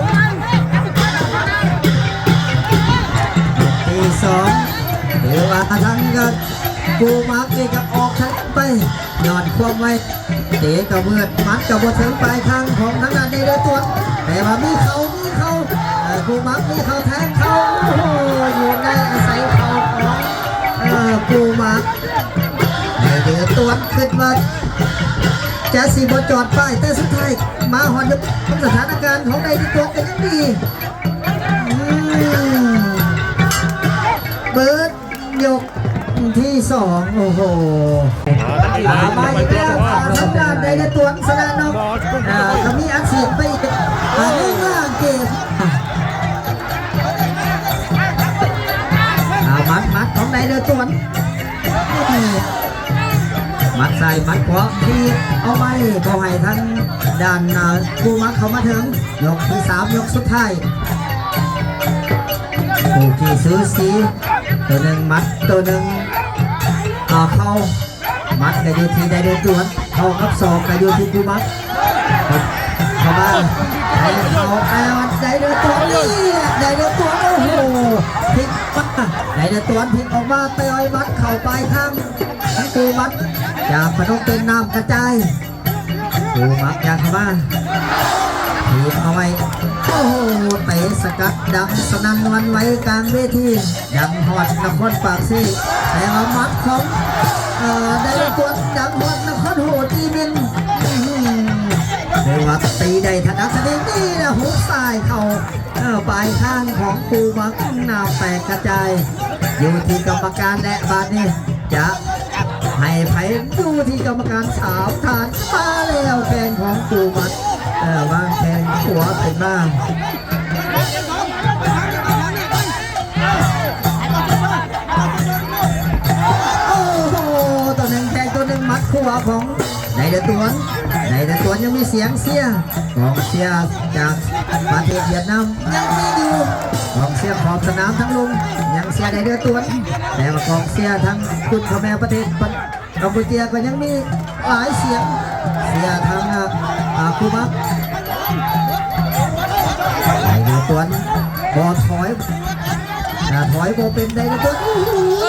ຍົກທີສອງ ຖືວ່າທາງ ຄູ່ໝາກນີ້ກໍອອກທະແນນໄປ ຍ້ອນຄວາມໄວ ເຕະກະເວີດ ໝັດກະບໍ່ເຖິງປາຍທາງຂອງທາງດ້ານໄດເດີຕວນ ແຕ່ວ່າມີເຂົ່າ ມີເຂົ່າ ເອີ ປູ່ໝັກມີເຂົ້າແທງເຂົ້າ ໂອ້ໂຫ ຢູ່ໃນອາໄສເຂົ້າຂອງ ເອີ ປູ່ໝັກ ໃນເດືອຕວນ ຄິດວ່າຈະຊິບໍ່ຈອດປ້າຍ ແຕ່ສຸດທ້າຍມາຮອດ ສະຖານະການຂອງໃນເດືອຕວນກໍຍັງດີ ອືມ ເປີດ ຍົກທີສອງ ໂອ້ໂຫ ມາອີກແລ້ວ ທາງດ້ານໃດເດືອຕວນ ຊະນະນອກ ອ່າ ກໍມີອັດສີດໄປອີກ ອ່າ ເລື່ອງລ່າງເກມ ອ່າ ໝັດ ໝັດຂອງໃດເດືອຕວນ ໝັດຊ້າຍ ໝັດຂວາ ທີ່ເອົາໄວ້ບໍ່ໃຫ້ທາງດ້ານ ອ່າ ຄູມັກເຂົ້າມາເຖິງ ຍົກທີສາມ ຍົກສຸດທ້າຍ ຄູ່ຂີ້ສູສີ ໂຕໜຶ່ງໝັດ ໂຕໜຶ່ງ ເອີ ເຂົ່າ ໝັດກໍຢູ່ທີ່ໃດເດືອຕວນ ເຂົ່າກັບສອກກໍຢູ່ທີ່ຄູມັກ ເຂົ້າມາ ໃດເຂົ້າ ເອົາ ໃດເດືອຕວນ ນີ້ແຫຼະ ໃດເດືອຕວນ ໂອ້ໂຫ ພິກມາ ໃດເດືອຕວນພິກອອກມາ ຕ່ອຍໝັດເຂົ້າປາຍຄາງ ທາງຄູມັກ ຈາກພະນົມເປັນ ນ້ຳກະຈາຍ ຄູມັກຍ່າງເຂົ້າມາ ຖີບເອົາໄວ້ ໂອ້ໂຫ ເຕະສະກັດ ດັງສະໜັ່ນຫວັ່ນໄຫວກາງເວທີ ດັງຮອດນະຄອນປາກເຊ ແຕ່ວ່າໝັດຂອງ ເອີ ໄດກວນ ດັງຮອດນະຄອນໂຫດອີມິນ ຖືວ່າຕີໄດ້ຖະໜັດຊະນິດນີ້ນະ ຮຸກຊ້າຍເຂົ້າ ເອີ ປາຍຄາງຂອງຄູມັກ ນ້ຳແຕກກະຈາຍ ຢູ່ທີ່ກຳມະການ ແລະ ບາດນີ້ຈະໃຫ້ໃຜ ຢູ່ທີ່ກຳມະການສາມທ່ານ ມາແລ້ວ ແຂ້ງຂອງຄູມັກ ເອີ ວາງແຂ້ງຂວາຂຶ້ນມາ ໂອ້ໂຫ ໂຕໜຶ່ງແຂ້ງ ໂຕໜຶ່ງໝັດຂວາຂອງ ໃດເດືອຕວນ ໃດເດືອຕວນຍັງມີສຽງເຊຍ ກອງເຊຍຈາກປະເທດຫວຽດນາມຍັງມີຢູ່ ກອງເຊຍຂອບສະໜາມທາງລຸ່ມຍັງເຊຍໃດເດືອຕວນ ແຕ່ວ່າກອງເຊຍທາງກຸນພໍ່ແມ່ປະເທດກຳປູເຈຍກໍຍັງມີຫຼາຍສຽງ ເຊຍທາງ ອ່າ ຄູມັກ ໃດເດືອຕວນບໍ່ຖອຍ ຖ້າຖອຍບໍ່ເປັນໃດກໍຕົວ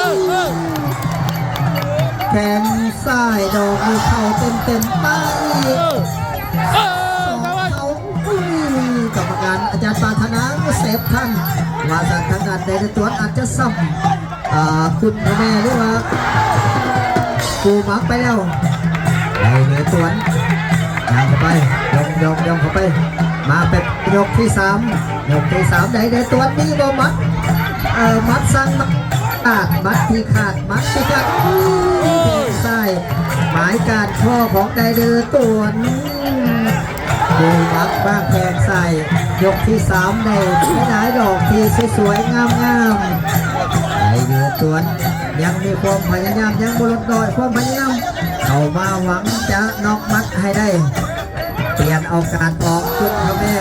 ແຂ້ງຊ້າຍດອກນີ້ເຂົ້າເຕັມໆ ປາອີກສອງເຂົ້າ ອຸ້ຍ ກຳມະການອາຈານປາດຖະໜາເຊັບທັນ ວ່າຊັ້ນ ທາງດ້ານໃດຕວນອາດຈະຊ້ຳ ອ່າ ຄຸນພໍ່ແມ່ ຫຼືວ່າ ປູໝັກໄປແລ້ວ ໃດເດີຕວນ ຍ່າງເຂົ້າໄປ ຍ່ອງໆໆເຂົ້າໄປ ມາເປັນຍົກທີສາມ ຍົກທີສາມ ໃດເດີຕວນ ມີບໍ່ໝັດ ເອີ ໝັດສັ່ງ ໝັດຂາດ ໝັດທີ່ຂາດ ໝັດທີ່ຂາດ ໂອ້ຍ ແຂ້ງຊ້າຍ ໝາຍການຄໍຂອງໃດເດີຕວນ ປູໝັກມາແຂ້ງຊ້າຍ ຍົກທີສາມ ໄດ້ຫຼາຍໆດອກທີ່ສວຍໆງາມໆ ໃດເດີຕວນ ຍັງມີຄວາມພະຍາຍາມ ຍັງບໍ່ຫຼຸດດ້ອຍຄວາມພະຍາຍາມ ເຂົ້າມາຫວັງຈະນັອກໝັດໃຫ້ໄດ້ ປ່ຽນເອົາການອອກຈຸດເຂົ້າແມ່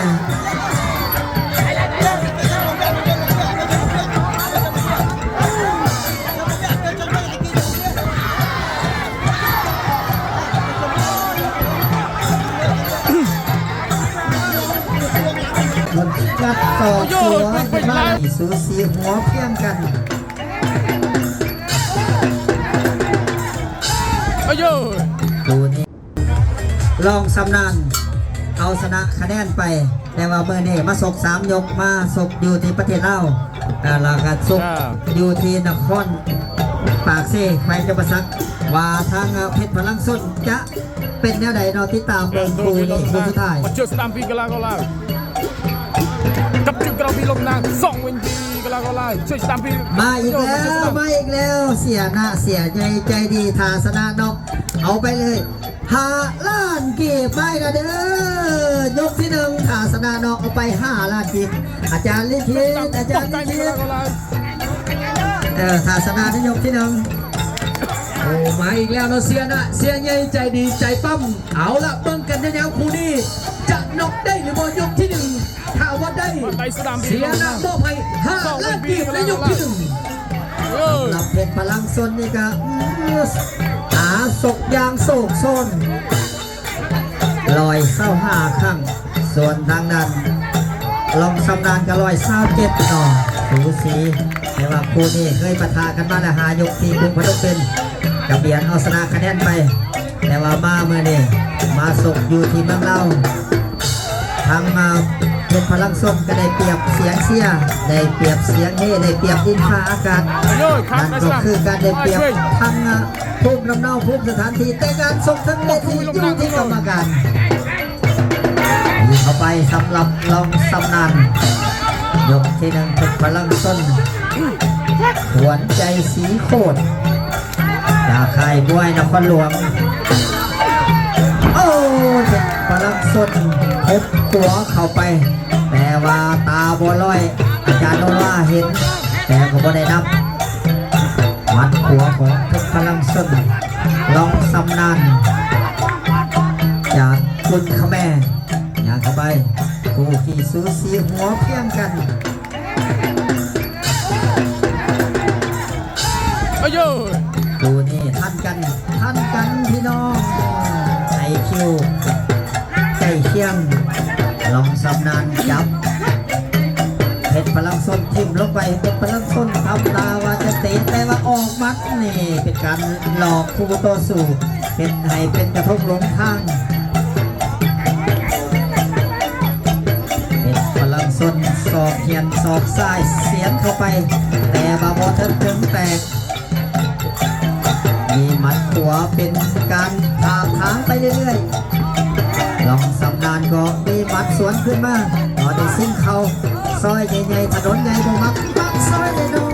ມັນກັດຕໍ່ຕົວ ໂອ້ໂຫ ມາ ສູສີຫົວພຽງກັນ ໂອ້ໂຫ ຄູ່ນີ້ ລອງຊຳນານ ເອົາຊະນະຄະແນນໄປ ແຕ່ວ່າມື້ນີ້ມາຊົກສາມຍົກ ມາຊົກຢູ່ທີ່ປະເທດລາວ ແລ້ວກໍຊົກຢູ່ທີ່ນະຄອນປາກເຊ ແຂວງຈຳປາສັກ ວ່າທາງເພັດພະລັງຊົນຈະເປັນແນວໃດເນາະ ຕິດຕາມເບິ່ງຄູ່ນີ້ຄູ່ສຸດທ້າຍ ມາອີກແລ້ວ ມາອີກແລ້ວ ເສຍນະ ເສຍໃຫຍ່ໃຈດີ ຖ້າຊະນະເນາະ ເອົາໄປເລີຍ ຫ້າລ້ານກີບ ໄປລະເດີ ຍົກທີໜຶ່ງ ຖ້າຊະນະເນາະ ເອົາໄປຫ້າລ້ານກີບ ອາຈານລິຂິດ ອາຈານລິຂິດ ເອີ ຖ້າຊະນະໃນຍົກທີໜຶ່ງ ໂອ້ ມາອີກແລ້ວເນາະ ເສຍນະ ເສຍໃຫຍ່ໃຈດີໃຈປ້ຳ ເອົາລະ ເບິ່ງກັນຍາວໆຄູ່ນີ້ ຈະນັອກໄດ້ຫຼືບໍ່ ຍົກທີໜຶ່ງ ຖ້າວ່າໄດ້ ເສຍນະມອບໃຫ້ຫ້າລ້ານກີບໃນຍົກທີໜຶ່ງ ສຳລັບເພັດພະລັງຊົນນີ້ກະ ອືມ ຫາຊົກຢ່າງໂຊກໂຊນ ຮ້ອຍຊາວຫ້າຄັ້ງ ສ່ວນທາງດ້ານລອງຊຳນານກະຮ້ອຍຊາວເຈັດເນາະ ສູສີ ແຕ່ວ່າຄູ່ນີ້ເຄີຍປະທະກັນມາແລ້ວຫ້າຍົກທີ່ກຸງພະນົມເປັນ ກະບຽນເອົາຊະນະຄະແນນໄປ ແຕ່ວ່າມາມື້ນີ້ ມາຊົກຢູ່ທີ່ເມືອງລາວ ທັງມາ ເພດພະລັງຊົນກໍໄດ້ປຽບສຽງເຊຍ, ໄດ້ປຽບສຽງເຮ, ໄດ້ປຽບດິນຟ້າອາກາດ. ນັ້ນກໍຄືການໄດ້ປຽບທາງພູມລຳເນົາ, ພູມສະຖານທີ່, ແຕ່ການຊົກທັງເວທີຢູ່ທີ່ກຳມະການ. ຍິງເຂົ້າໄປສຳລັບລອງຊຳນານ. ຍົກທີໜຶ່ງ ເພດພະລັງຊົນ ຂວັນໃຈສີໂຄດ ຈາກຄ້າຍມວຍນະຄອນຫຼວງ. ໂອ້ ເພດພະລັງຊົນ ເພດຂົວເຂົ້າໄປ, ແຕ່ວ່າຕາບໍ່ລອຍ, ອາຈານໂນລາເຫັນ ແຕ່ກໍບໍ່ໄດ້ນັບ. ໝັດຂວາຂອງເພດພະລັງຊົນ ລອງຊຳນານ ຈາກກຸນຂະແມ ຍ່າງເຂົ້າໄປ, ຄູ່ຂີ້ສູສີຫົວພຽງກັນ. ອາໂຢ ຄູ່ນີ້ທັນກັນ, ທັນກັນພີ່ນ້ອງ, ໄອຄິວໃກ້ຄຽງ. ລອງຊຳນານຈັບ ເພດພະລັງຊົນຖິ້ມລົງໄປ, ເພດພະລັງຊົນທຳທ່າວ່າຈະເຕະ ແຕ່ວ່າອອກໝັດ. ນີ້ເປັນການຫຼອກຄູ່ຕໍ່ສູ້ ເຮັດໃຫ້ເປັນກະທົງຫຼົງທາງ. ເພດພະລັງຊົນສອກຫຽນສອກຊ້າຍສຽນເຂົ້າໄປ, ແຕ່ວ່າບໍ່ທັນເຖິງແຕກ. ມີໝັດຂວາເປັນການຖາກຖາງໄປເລື້ອຍໆ. ລອງຊຳນານກໍມີໝັດສວນຂຶ້ນມາ, ກໍໄດ້ຊິງເຂົ້າ. ຊອຍໃຫຍ່ໆ ຖະໜົນໃຫຍ່ບໍ່ມັກ, ມັກຊອຍນ້ອ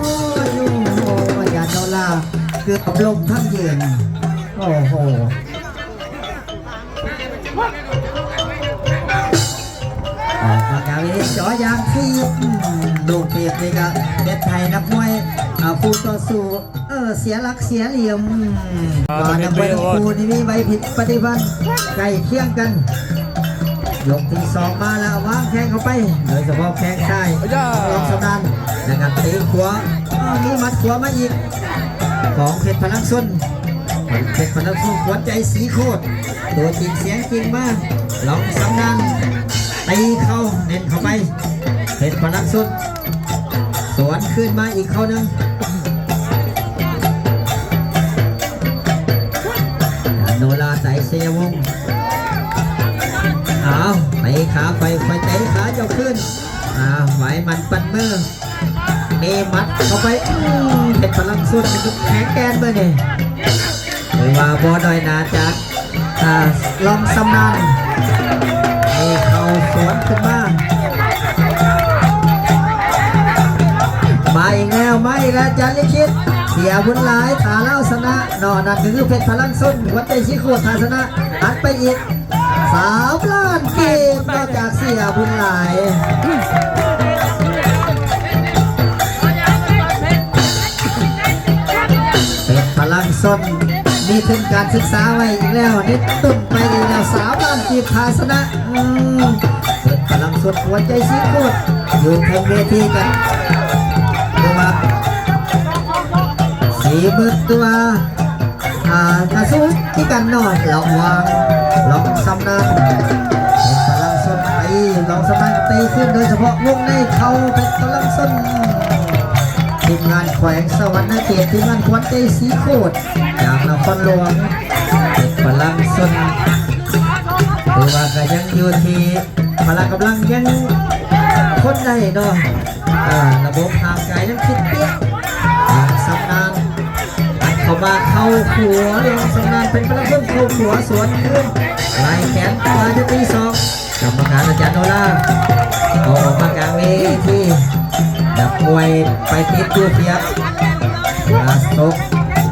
ຍໆ. ໂອ້ໂຫ ອາຈານໂນລາເກືອບລົ້ມທັງຢືນ. ໂອ້ໂຫ ອອກມາກາງເວທີ ເຈາະຢາງຖີບ. ອືມ ລູກຖີບນີ້ກໍເຮັດໃຫ້ນັກມວຍ ອ່າ ຄູ່ຕໍ່ສູ້ ເອີ ເສຍຫຼັກເສຍຫຼ່ຽມ. ອ່າ ວ່ານັກມວຍທັງຄູ່ນີ້ມີໄວພິດປະຕິພັນໃກ້ຄຽງກັນ. ຍົກທີສອງມາແລ້ວ ວາງແຂ້ງເຂົ້າໄປ ໂດຍສະເພາະແຂ້ງຊ້າຍ ລອງຊຳນານ ແລ້ວກໍຕີຂວາ ເອີ ມີໝັດຂວາມາອີກ ຂອງເພັດພະລັງຊົນ. ເພັດພະລັງຊົນ ຂວັນໃຈສີໂຄດ ຕົວຈິງສຽງຈິງມາ ລອງຊຳນານ ຕີເຂົ່າເນັ້ນເຂົ້າໄປ ເພັດພະລັງຊົນ ສວນຄືນມາອີກເຂົ່າໜຶ່ງ. ໂນລາ ໄຊໄຊຍະວົງ ອ້າວ ເຕະຂາໄປ ຂ້ອຍເຕະຂາເຈົ້າຄືນ. ອ່າ ໄຫວໝັ້ນປັ້ນມື ເອໝັດເຂົ້າໄປ. ອືມ ເພັດພະລັງຊົນແຂງແກ່ນມື້ນີ້ ຖືວ່າບໍ່ນ້ອຍໜ້າຈາກ ອ່າ ລອງຊຳນານ. ເອເຂົ້າສວນຂຶ້ນມາ ມາອີກແລ້ວ ມາອີກແລ້ວ ຈັນລິຂິດ ເສຍບຸນຫຼາຍ ຖ້າລາວຊະນະເນາະ. ນັ້ນກໍຄືເພັດພະລັງຊົນ ຫົວໃຈສີໂຄດ ຖ້າຊະນະ ອັດໄປອີກ ສາມລ້ານກີບ ມາຈາກເສຍບຸນຫຼາຍ. ເພັດພະລັງຊົນ ມີທຶນການສຶກສາໄວ້ອີກແລ້ວ ເນັດຕຸນໄປອີກແລ້ວ ສາມລ້ານກີບ ຖ້າຊະນະ. ອືມ ເພັດພະລັງຊົນ ຫົວໃຈສີໂຄດ ຢູ່ເທິງເວທີກັນ ຫຼືວ່າ ສີມື ຫຼືວ່າ ອ່າ ກະສູ້ຄືກັນເນາະ ລະຫວ່າງລອງຊຳນານ ເປັນກຳລັງຊົນໄປ ລອງຊຳນານໄປຄືນ ໂດຍສະເພາະວົງໃນເຂົ້າເປັນກຳລັງຊົນ ທີມງານແຂວງສະຫວັນນະເຂດ ທີມງານຂວັນໃຈສີໂຄດ ຈາກນະຄອນຫຼວງ ເປັນກຳລັງຊົນ ຖືວ່າກະຍັງຢູ່ທີ່ ພະລະກຳລັງຍັງທົນໄດ້ເນາະ ເອີ ລະບົບຮ່າງກາຍຍັງຟິດປຽກ ຍັງຊຳນານ ອັດເຂົ້າມາເຂົ້າຂົວ ຍັງຊຳນານ ເປັນພະລະຄົນເຂົ້າຂົວ ສວນຄືນ ໄລ່ແຂນຂວາ ຈະຕີສອກ ກຳມະການອາຈານໂນລາ ເອົາອອກມາກາງເວທີ ນັກມວຍໄປຕິດຢູ່ພຽບ ລາສົກ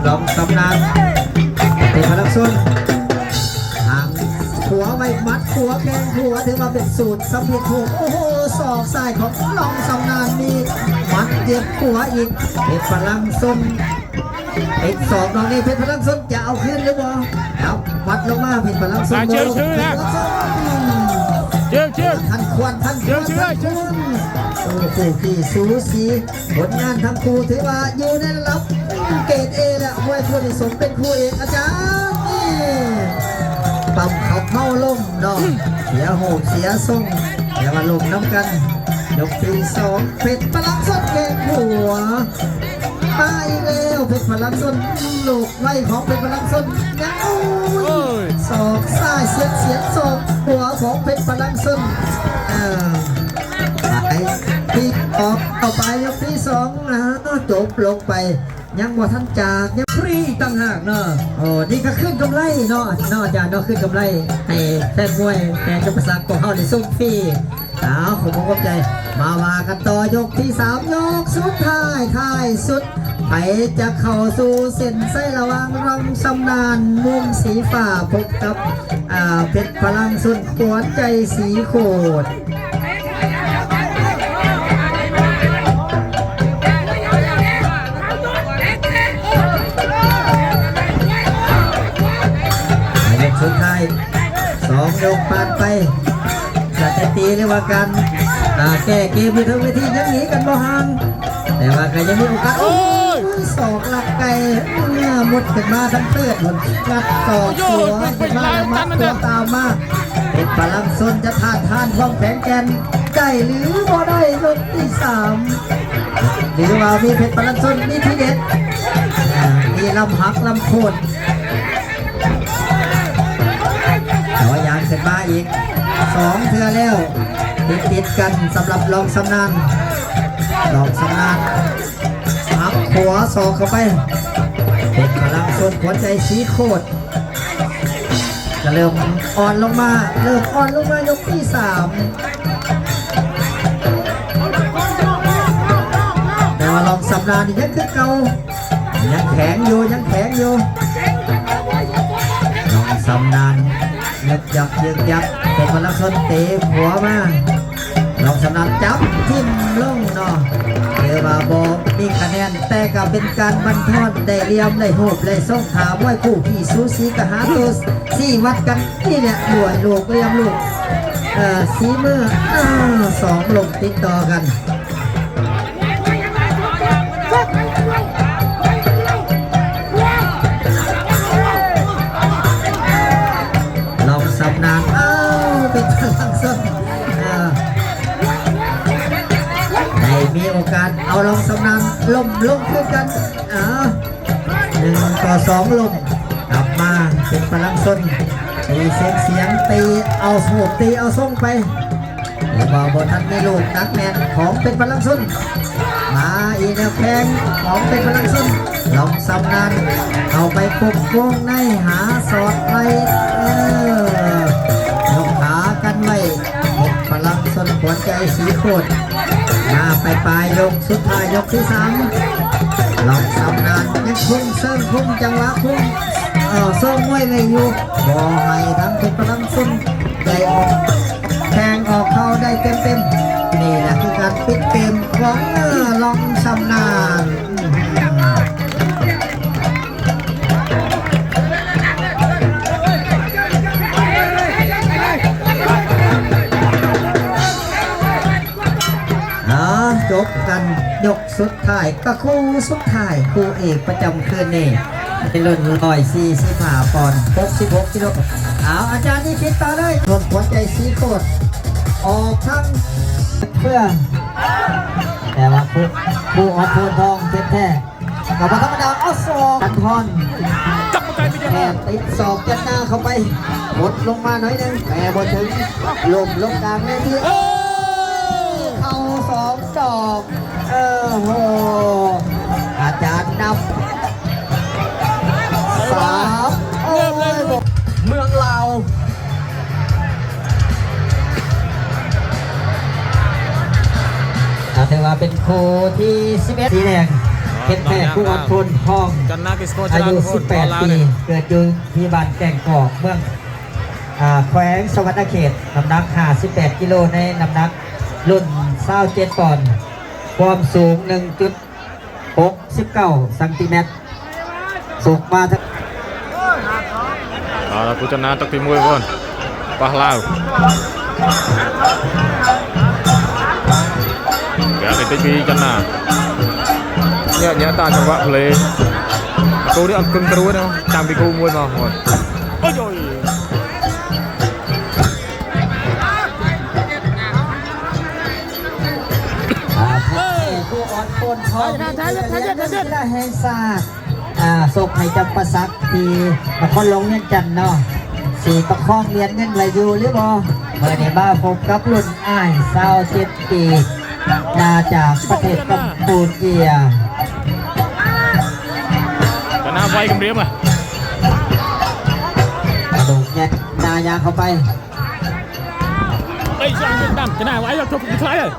ລອງຊຳນານ ເປັນພະລັງຊົນ ຫາງ ຂົວໄວ້ ໝັດຂົວ ແຂ້ງຂົວ ຖືວ່າເປັນສູດສຳເລັດຮູບ. ໂອ້ໂຫ ສອກຊ້າຍຂອງລອງຊຳນານ ມີໝັດເຢັບຂົວອີກ ເປັນພະລັງຊົນ ເປັນສອກດອກນີ້ ເປັນພະລັງຊົນ ຈະເອົາຄືນຫຼືບໍ່? ເອົາ ວັດລົງມາ ເປັນພະລັງຊົນ ມາ ເຈີ ເຈີນະ ເຈີ ເຈີ ທັນຄວນ ທັນຄວນ ເຈີ ເຈີ ທັນຄວນ ໂອ້ໂຫ ທີ່ສູສີ ຜົນງານທັງຄູ່ຖືວ່າຢູ່ໃນລະດັບເກຣດເອແລ້ວ ມວຍຄູ່ນີ້ສົມເປັນຄູ່ເອກ ອາຈານ ນີ້ ປ້ຳເຂົ້າເມົາລົມເນາະ ເສຍຮູບເສຍຊົງ ແຕ່ວ່າລົມນຳກັນ. ຍົກທີສອງ ເພັດພະລັງຊົນແຂ້ງຂວາ ມາອີກແລ້ວ ເພັດພະລັງຊົນ ລູກໄວຂອງເພັດພະລັງຊົນ ຍັງ ໂອ້ຍ ໂອ້ຍ ສອກຊ້າຍສຽດສຽນສອກຂວາຂອງເພັດພະລັງຊົນ ເອີ ລົງໄປ ຍັງບໍ່ທັນຈາກ ຍັງຟຣີອີກຕ່າງຫາກເນາະ. ໂອ້ ນີ້ກໍຄືນກຳໄລເນາະ ເນາະອາຈານເນາະ ຄືນກຳໄລໃຫ້ແຟນມວຍ ແຟນຈຳປາສັກຂອງເຮົາໄດ້ຊົມຟຣີ. ເອົາ ຂອບອົກຂອບໃຈ ມາວ່າກັນຕໍ່ຍົກທີສາມ ຍົກສຸດທ້າຍ ທ້າຍສຸດ ໃຜຈະເຂົ້າສູ່ເສັ້ນໄຊລະຫວ່າງ ລອງຊຳນານ ມຸມສີຟ້າ ພົບກັບ ອາ ເພັດພະລັງຊົນ ຂວັນໃຈສີໂຄດ. ຍກສຸດທ້າຍ ສອງຍົກຜ່ານໄປ ສະຖິຕິ ຫຼືວ່າການ ອາ ແກ້ເກມຢູ່ເທິງເວທີ ຍັງໜີກັນບໍ່ຫ່າງ ແຕ່ວ່າກໍຍັງມີໂອກາດ ໂອ້ຍ ສອກລັກໄກ່ ມຸດຂຶ້ນມາທັງເຕີດ ງັດສອກ ໂອ້ຍ ຕົວຂຶ້ນມາ ແລ້ວມັດຕົວຕາມມາ ເພັດພະລັງຊົນຈະທາດທານຄວາມແຂງແກ່ນໄດ້ຫຼືບໍ່ໄດ້ ຍົກທີສາມ ຫຼືວ່າມີເພັດພະລັງຊົນມີທີເດັດ ອາ ມີລຳຫັກລຳໂຄ່ນ ແຕ່ວ່າຍາງຂຶ້ນມາອີກສອງເທື່ອແລ້ວ ຕິດໆກັນສຳລັບລອງຊຳນານ ລອງຊຳນານ ອັບຂວາສອກເຂົ້າໄປ ເປັນພະລັງຊົນ ຂວັນໃຈສີໂຄດ ກະເລີ່ມອ່ອນລົງມາ ເລີ່ມອ່ອນລົງມາ ຍົກທີສາມ ແຕ່ວ່າລອງຊຳນານນີ້ຍັງຄືເກົ່າ ຍັງແຂງຢູ່ ຍັງແຂງຢູ່ ລອງຊຳນານ ຍຶກຍັກ ຍຶກຍັກ ເປັນພະລັງຊົນເຕະຂວາມາ ລອງຊຳນານຈັບຖິ້ມລົງເນາະ ຖືວ່າບໍ່ມີຄະແນນ ແຕ່ກໍເປັນການບັນທອນ ໄດ້ຫຼ່ຽມ ໄດ້ຮູບ ໄດ້ຊົງ ຖ້າມວຍຄູ່ຂີ້ສູສີກໍຫາໂຕຊີ້ວັດກັນ ນີ້ແຫຼະ ລວຍລູກ ຫຼ່ຽມລູກ ເອີ ສີມື ເອີ ສອງລົມຕິດຕໍ່ກັນ ລອງຊຳນານ ອ້າວ ເປັນພະລັງຊົນ ເອີ ໄດ້ມີໂອກາດເອົາລອງຊຳນານລົ້ມລົງຄືກັນ ເອີ ໜຶ່ງຕໍ່ສອງລົມ ກັບມາເປັນພະລັງຊົນ ຕີເສັງສຽງ ຕີເອົາໂຊກ ຕີເອົາຊົງໄປ ຫຼືວ່າບໍ່ທັນມີລູກໜັກແໜ້ນຂອງເປັນພະລັງຊົນ ມາອີກແນວແຂງຂອງເປັນພະລັງຊົນ ລອງຊຳນານ ເຂົ້າໄປປົກປ້ອງໃນ ຫາສອດໄລ່ ເອີ ຍົກຂາກັນໄວ້ ເປັນພະລັງຊົນ ຂວັນໃຈສີໂຄດ ມາປາຍໆ ຍົກສຸດທ້າຍ ຍົກທີສາມ ລອງຊຳນານ ຍັງຄຸມເຊີງ ຄຸມຈັງຫວະ ຄຸມ ເອີ ຊົງມວຍໄວ້ຢູ່ ບໍ່ໃຫ້ທາງເປັນພະລັງຊົນໄດ້ອອກແຂ້ງອອກເຂົ່າໄດ້ເຕັມໆ ນີ້ແຫຼະຄືການປິດເກມຂອງ ເອີ ລອງຊຳນານ ອ່າ ຈົບກັນຍົກສຸດທ້າຍ ກໍຄູ່ສຸດທ້າຍ ຄູ່ເອກປະຈຳຄືນນີ້ ໃນລຸ້ນຮ້ອຍສີ່ສິບຫ້າປອນ ຫົກສິບຫົກກິໂລ. ເອົາ ອາຈານນິທິດຕໍ່ເລີຍ ຊົນ ຂວັນໃຈສີໂຄດ ອອກທາງເພື່ອ ແຕ່ວ່າຜູ້ ຜູ້ອອກໂທນທອງເຈັບແທ້ ກໍບໍ່ທຳມະດາ ເອົາສອກກັນທອນ ແຕ່ຕິດສອກຈັດໜ້າເຂົ້າໄປ ຫົດລົງມາໜ້ອຍໜຶ່ງ ແຕ່ບໍ່ເຖິງ ລົ້ມລົງກາງເວທີ ເອີ ເຂົ້າສອງດອກ ເອີ ໂຫ ອາຈານນັບສາມ ເອີ ເມືອງລາວ ກໍຖືວ່າເປັນຄູ່ທີສິບເອັດ ສີແດງ ເພັດແພກ ພູອອນໂພນທອງ ອາຍຸສິບແປດປີ ເກີດຢູ່ທີ່ບ້ານແກ້ງກອກ ເມືອງ ອາ ແຂວງສະຫວັນນະເຂດ ນ້ຳໜັກຫ້າສິບແປດກິໂລ ໃນນ້ຳໜັກລຸ້ນຊາວເຈັດປອນ ຄວາມສູງໜຶ່ງຈຸດ ຫົກສິບເກົ້າຊັງຕີແມັດ ສົກມາທາງ ເອົາລະ ຜູ້ຈະນາຕັກທີມວຍກ່ອນ ປາລາວ ແກເປັນຕີປີຈັນນາ ເຍາະແຍະຕາມຈັງຫວະເພລ ໂຕນີ້ອັນກຶງກະຣວຍເນາະ ຕາມທີ່ຄູ່ມວຍມາ ໂອ້ຍ ໂອ້ຍ. ອ່າ ຜູ້ອອນໂພນທອງ ທາງກິລາແຫ່ງຊາດ ອ່າ ສົ່ງໃຫ້ຈຳປາສັກທີ່ນະຄອນຫຼວງວຽງຈັນເນາະ ຊິປະຄອງຫຼຽນເງິນໄວ້ຢູ່ຫຼືບໍ່? ມື້ນີ້ມາພົບກັບລຸ້ນອ້າຍຊາວເຈັດປີ ມາຈາກປະເທດກຳປູເຈຍ. ໄວກຳເດມອະ ກະໂດດແຍກໜ້າຍາງເຂົ້າໄປ ໄດ້ຊ່ອງເວຍດນາມ ຈະໜ້າໄວແລ້ວ ທົບອີກຫຼາຍເລີຍ.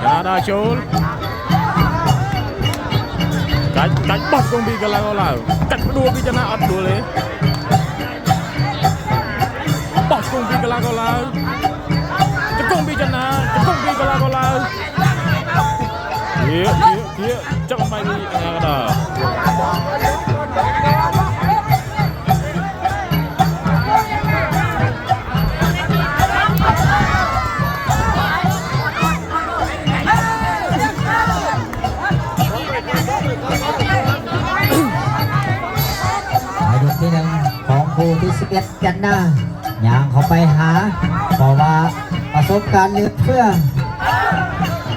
ຈະນາດາໂຊລ ກັດ ກັດບັບກົງບີກະລາກໍລາວ ກັດປະດູບີຈະນາອັດດູເລ ບັບກົງບີກະລາກໍລາ ຈະກົງບີຈະນາ ຈະກົງບີກະລາກໍລາ ເກຍ ເກຍ ເກຍ ຈັບໄປ ໃນຍກທີໜຶ່ງຂອງຄູ່ທີສິບເອັດ ຈັນນາ ຍ່າງເຂົ້າໄປຫາ ເພາະວ່າປະສົບການເຫຼືອເຟືອ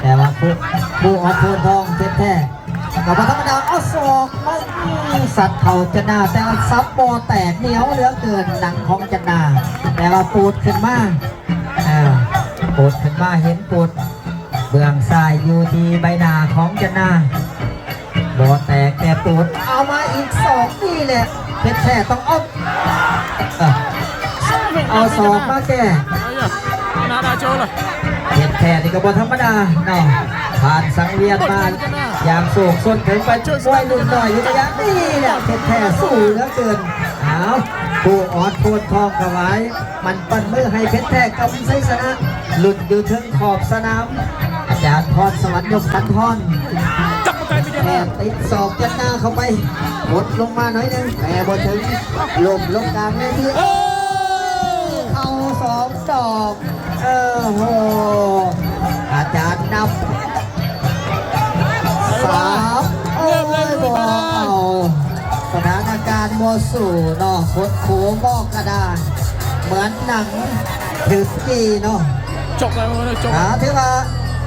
ແຕ່ວ່າຄູ່ ຄູ່ອອດໂພນທອງ ເພັດແທ້ ກໍບໍ່ທຳມະດາ ເອົາສອກມາ ອືມ ສັດເຂົ້າຈັນນາ ແຕ່ວ່າສັບບໍ່ແຕກ ໜຽວເຫຼືອເກີນ ໜັງຂອງຈັນນາ ແຕ່ວ່າປູດຂຶ້ນມາ ເອີ ປູດຂຶ້ນມາ ເຫັນປູດເບື້ອງຊ້າຍຢູ່ທີ່ໃບໜ້າຂອງຈັນນາ ບໍ່ແຕກແຕ່ປູດ ເອົາມາອີກສອກ ນີ້ແຫຼະ ເພັດແທ້ຕ້ອງເອົາ ເອີ ເອົາສອກມາແກ້ ເພັດແທ້ນີ້ກໍບໍ່ທຳມະດາເນາະ ຜ່ານສັງວຽນມາຢ່າງໂຊກຊົນ ເຖິງໄປມວຍລຸ້ນນ້ອຍຢູ່ໄລຍະນີ້ແຫຼະ ເພັດແທ້ສູ້ເຫຼືອເກີນ ເອົາ ຄູ່ອອດໂພນທອງຖວາຍ ມັນປັ້ນມືໃຫ້ເພັດແທ້ກຳໄຊຊະນະ ລຸ້ນຢູ່ເທິງຂອບສະໜາມ ອາຈານພອນສະຫວັນ ຍົກຂັນທອນ ແຕ່ຕິດສອກຈັນນາເຂົ້າໄປ ຫົດລົງມາໜ້ອຍໜຶ່ງ ແຕ່ບໍ່ເຖິງ ລົ້ມລົງກາງເວທີ ໂອ້ ເຂົ້າສອງດອກ ເອີ ໂຫ ອາຈານນັບ ສາມ ໂອ້ຍ ບໍ່ເອົາ ສະຖານະການບໍ່ສູ້ເນາະ ຄົດໂຄໝອກກະດານ ເໝືອນໜັງຖືກຈີ່ເນາະ ຈົບແລ້ວ ຈົບ ອ່າ ຖືວ່າ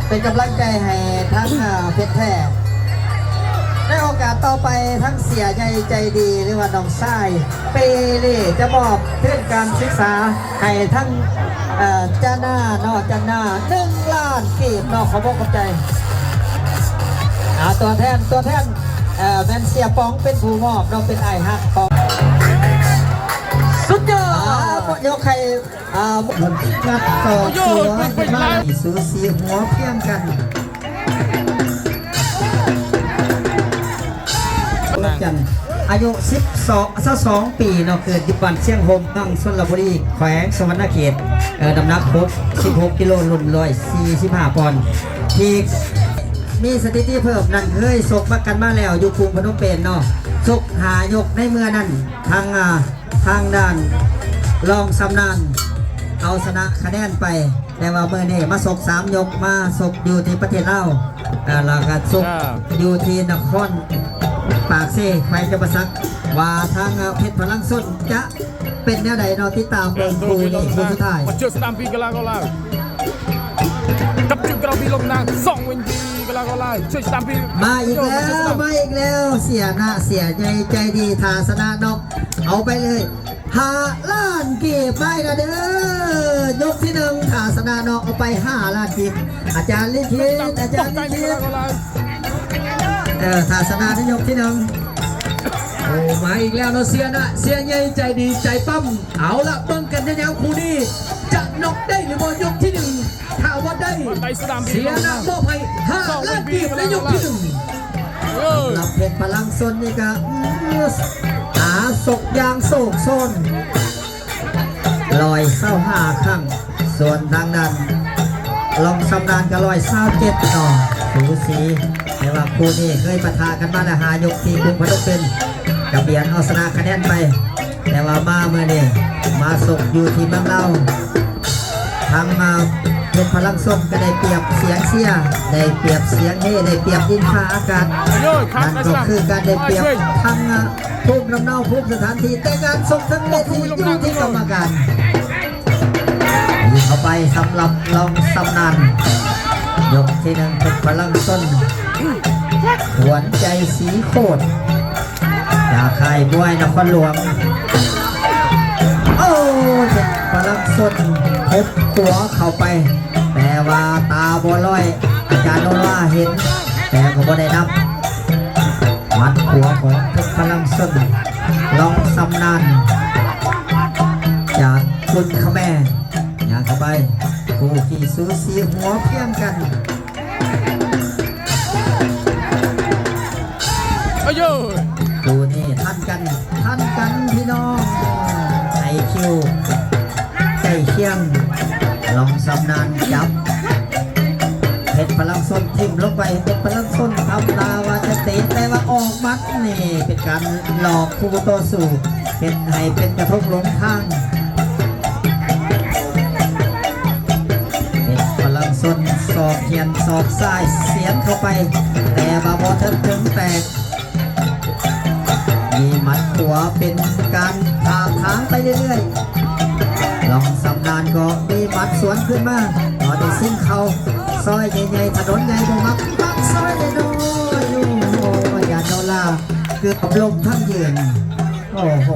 ເປັນກຳລັງໃຈໃຫ້ທັງ ອ່າ ເພັດແທ້ ໃນໂອກາດຕໍ່ໄປ ທັງເສຍໃຫຍ່ໃຈດີ ຫຼືວ່ານ້ອງຊາຍ ເປເລ ຈະມອບທຶນການສຶກສາໃຫ້ທັງ ເອີ ຈານາເນາະ ຈານາ ໜຶ່ງລ້ານກີບເນາະ ຂອບອົກຂອບໃຈ ອ່າ ຕົວແທນ ຕົວແທນ ເອີ ແມ່ນເສຍປອງເປັນຜູ້ມອບເນາະ ເປັນອ້າຍຮັກຂອງ ສຸດຍອດ ອ່າ ຍົກໃຫ້ ອ່າ ງົດຕໍ່ຕົວຂຶ້ນມາ ສູສີຫົວພຽງກັນ ຈັນ ອາຍຸສິບສອງ ຊາວສອງປີເນາະ ເກີດຢູ່ບ້ານຊຽງໂຮມ ເມືອງຊົນລະບູລີ ແຂວງສະຫວັນນະເຂດ ເອີ ນ້ຳໜັກຫົກສິບຫົກກິໂລ ລຸ້ນຮ້ອຍສີ່ສິບຫ້າປອນ ທີ່ມີສະຖິຕິເພີ່ມນັ້ນ ເຄີຍຊົກປະກັນມາແລ້ວຢູ່ກຸງພະນົມເປນເນາະ ຊົກຫ້າຍົກໃນເມື່ອນັ້ນ ທາງ ອ່າ ທາງດ້ານລອງຊຳນານເອົາຊະນະຄະແນນໄປ ແຕ່ວ່າມື້ນີ້ມາຊົກສາມຍົກ ມາຊົກຢູ່ທີ່ປະເທດລາວ ແລ້ວກໍຊົກຢູ່ທີ່ນະຄອນປາກເຊ ແຂວງຈຳປາສັກ ວ່າທາງເພັດພະລັງຊົນຈະເປັນແນວໃດເນາະ ຕິດຕາມເບິ່ງຄູ່ນີ້ຄູ່ສຸດທ້າຍ ມາອີກແລ້ວ ມາອີກແລ້ວ ເສຍໜ້າເສຍໃຫຍ່ໃຈດີ ຖ້າຊະນະເນາະ ເອົາໄປເລີຍ ຫ້າລ້ານກີບໄປນະເດີ ຍົກທີໜຶ່ງ ຖ້າຊະນະເນາະ ເອົາໄປຫ້າລ້ານກີບ ອາຈານລິຂີດ ອາຈານລິຂີດ ເອີ ຖ້າຊະນະໃນຍົກທີໜຶ່ງ ໂອ້ ມາອີກແລ້ວເນາະ ເສຍນະ ເສຍໃຫຍ່ໃຈດີໃຈປ້ຳ ເອົາລະ ເບິ່ງກັນຍາວໆ ຄູ່ນີ້ ຈະນັອກໄດ້ຫຼືບໍ່ ຍົກທີໜຶ່ງ ຖ້າວ່າໄດ້ ເສຍນະມອບໃຫ້ຫ້າລ້ານກີບໃນຍົກທີໜຶ່ງ ສຳລັບເພັດພະລັງຊົນນີ້ກະ ອືມ ອາ ຊົກຢ່າງໂຊກຊົນ ຮ້ອຍຊາວຫ້າຄັ້ງ ສ່ວນທາງດ້ານລອງຊຳນານກະຮ້ອຍຊາວເຈັດເນາະ ສູສີ ແຕ່ວ່າຄູ່ນີ້ເຄີຍປະທະກັນມາແລ້ວຫ້າຍົກທີ່ກຸງພະນົມເປັນ ກະບຽນເອົາຊະນະຄະແນນໄປ ແຕ່ວ່າມາມື້ນີ້ມາຊົກຢູ່ທີ່ເມືອງລາວ ທາງ ອາ ເພັດພະລັງຊົນກໍໄດ້ປຽບສຽງເຊຍ ໄດ້ປຽບສຽງເຮ ໄດ້ປຽບດິນຟ້າອາກາດ ນັ້ນກໍຄືການໄດ້ປຽບທາງ ອາ ພູມລຳເນົາ ພູມສະຖານທີ່ ແຕ່ການຊົກທັງເວທີຢູ່ທີ່ກຳມະການ ຍິງເຂົ້າໄປສຳລັບລອງຊຳນານ ຍົກທີໜຶ່ງ ເພັດພະລັງຊົນ ຂວັນໃຈສີໂຄດ ຈາກຄ້າຍມວຍນະຄອນຫຼວງ ໂອ້ ເພັດພະລັງ ຊົນ ເຮັດຂົວເຂົ້າໄປ ແຕ່ວ່າຕາບໍ່ລອຍ ອາຈານໂນລາເຫັນ ແຕ່ກໍບໍ່ໄດ້ນັບ. ໝັດຂວາຂອງເພັດພະລັງຊົນ ລອງຊຳນານ ຈາກກຸນຂະແມ ຍ່າງເຂົ້າໄປ ຄູ່ຂີ້ສູສີຫົວພຽງກັນ. ອາໂຢ ຄູ່ນີ້ທັນກັນ ທັນກັນພີ່ນ້ອງ ໄອຄິວໃກ້ຄຽງ ລອງຊຳນານຈັບ ເພັດພະລັງຊົນຖິ້ມລົງໄປ ເພັດພະລັງຊົນທຳທ່າວ່າຈະເຕະ ແຕ່ວ່າອອກໝັດ ນີ້ເປັນການຫຼອກຄູ່ຕໍ່ສູ້ ເຮັດໃຫ້ເປັນກະທົງຫຼົງທາງ. ເພັດພະລັງຊົນສອກຫຽນສອກຊ້າຍສຽນເຂົ້າໄປ ແຕ່ວ່າບໍ່ເຖິງເຖິງແຕກ ມີໝັດຂວາເປັນການຖາກຖາງໄປເລື້ອຍໆ ລອງຊຳນານກໍມີໝັດສວນຂຶ້ນມາ ກໍໄດ້ຊິງເຂົ້າ ຊອຍໃຫຍ່ໆ ຖະໜົນໃຫຍ່ບໍ່ມັກ ມັກຊອຍນ້ອຍໆ ໂອ້ໂຫ ອາຈານໂນລາເກືອບລົ້ມທັງຢືນ ໂອ້ໂຫ.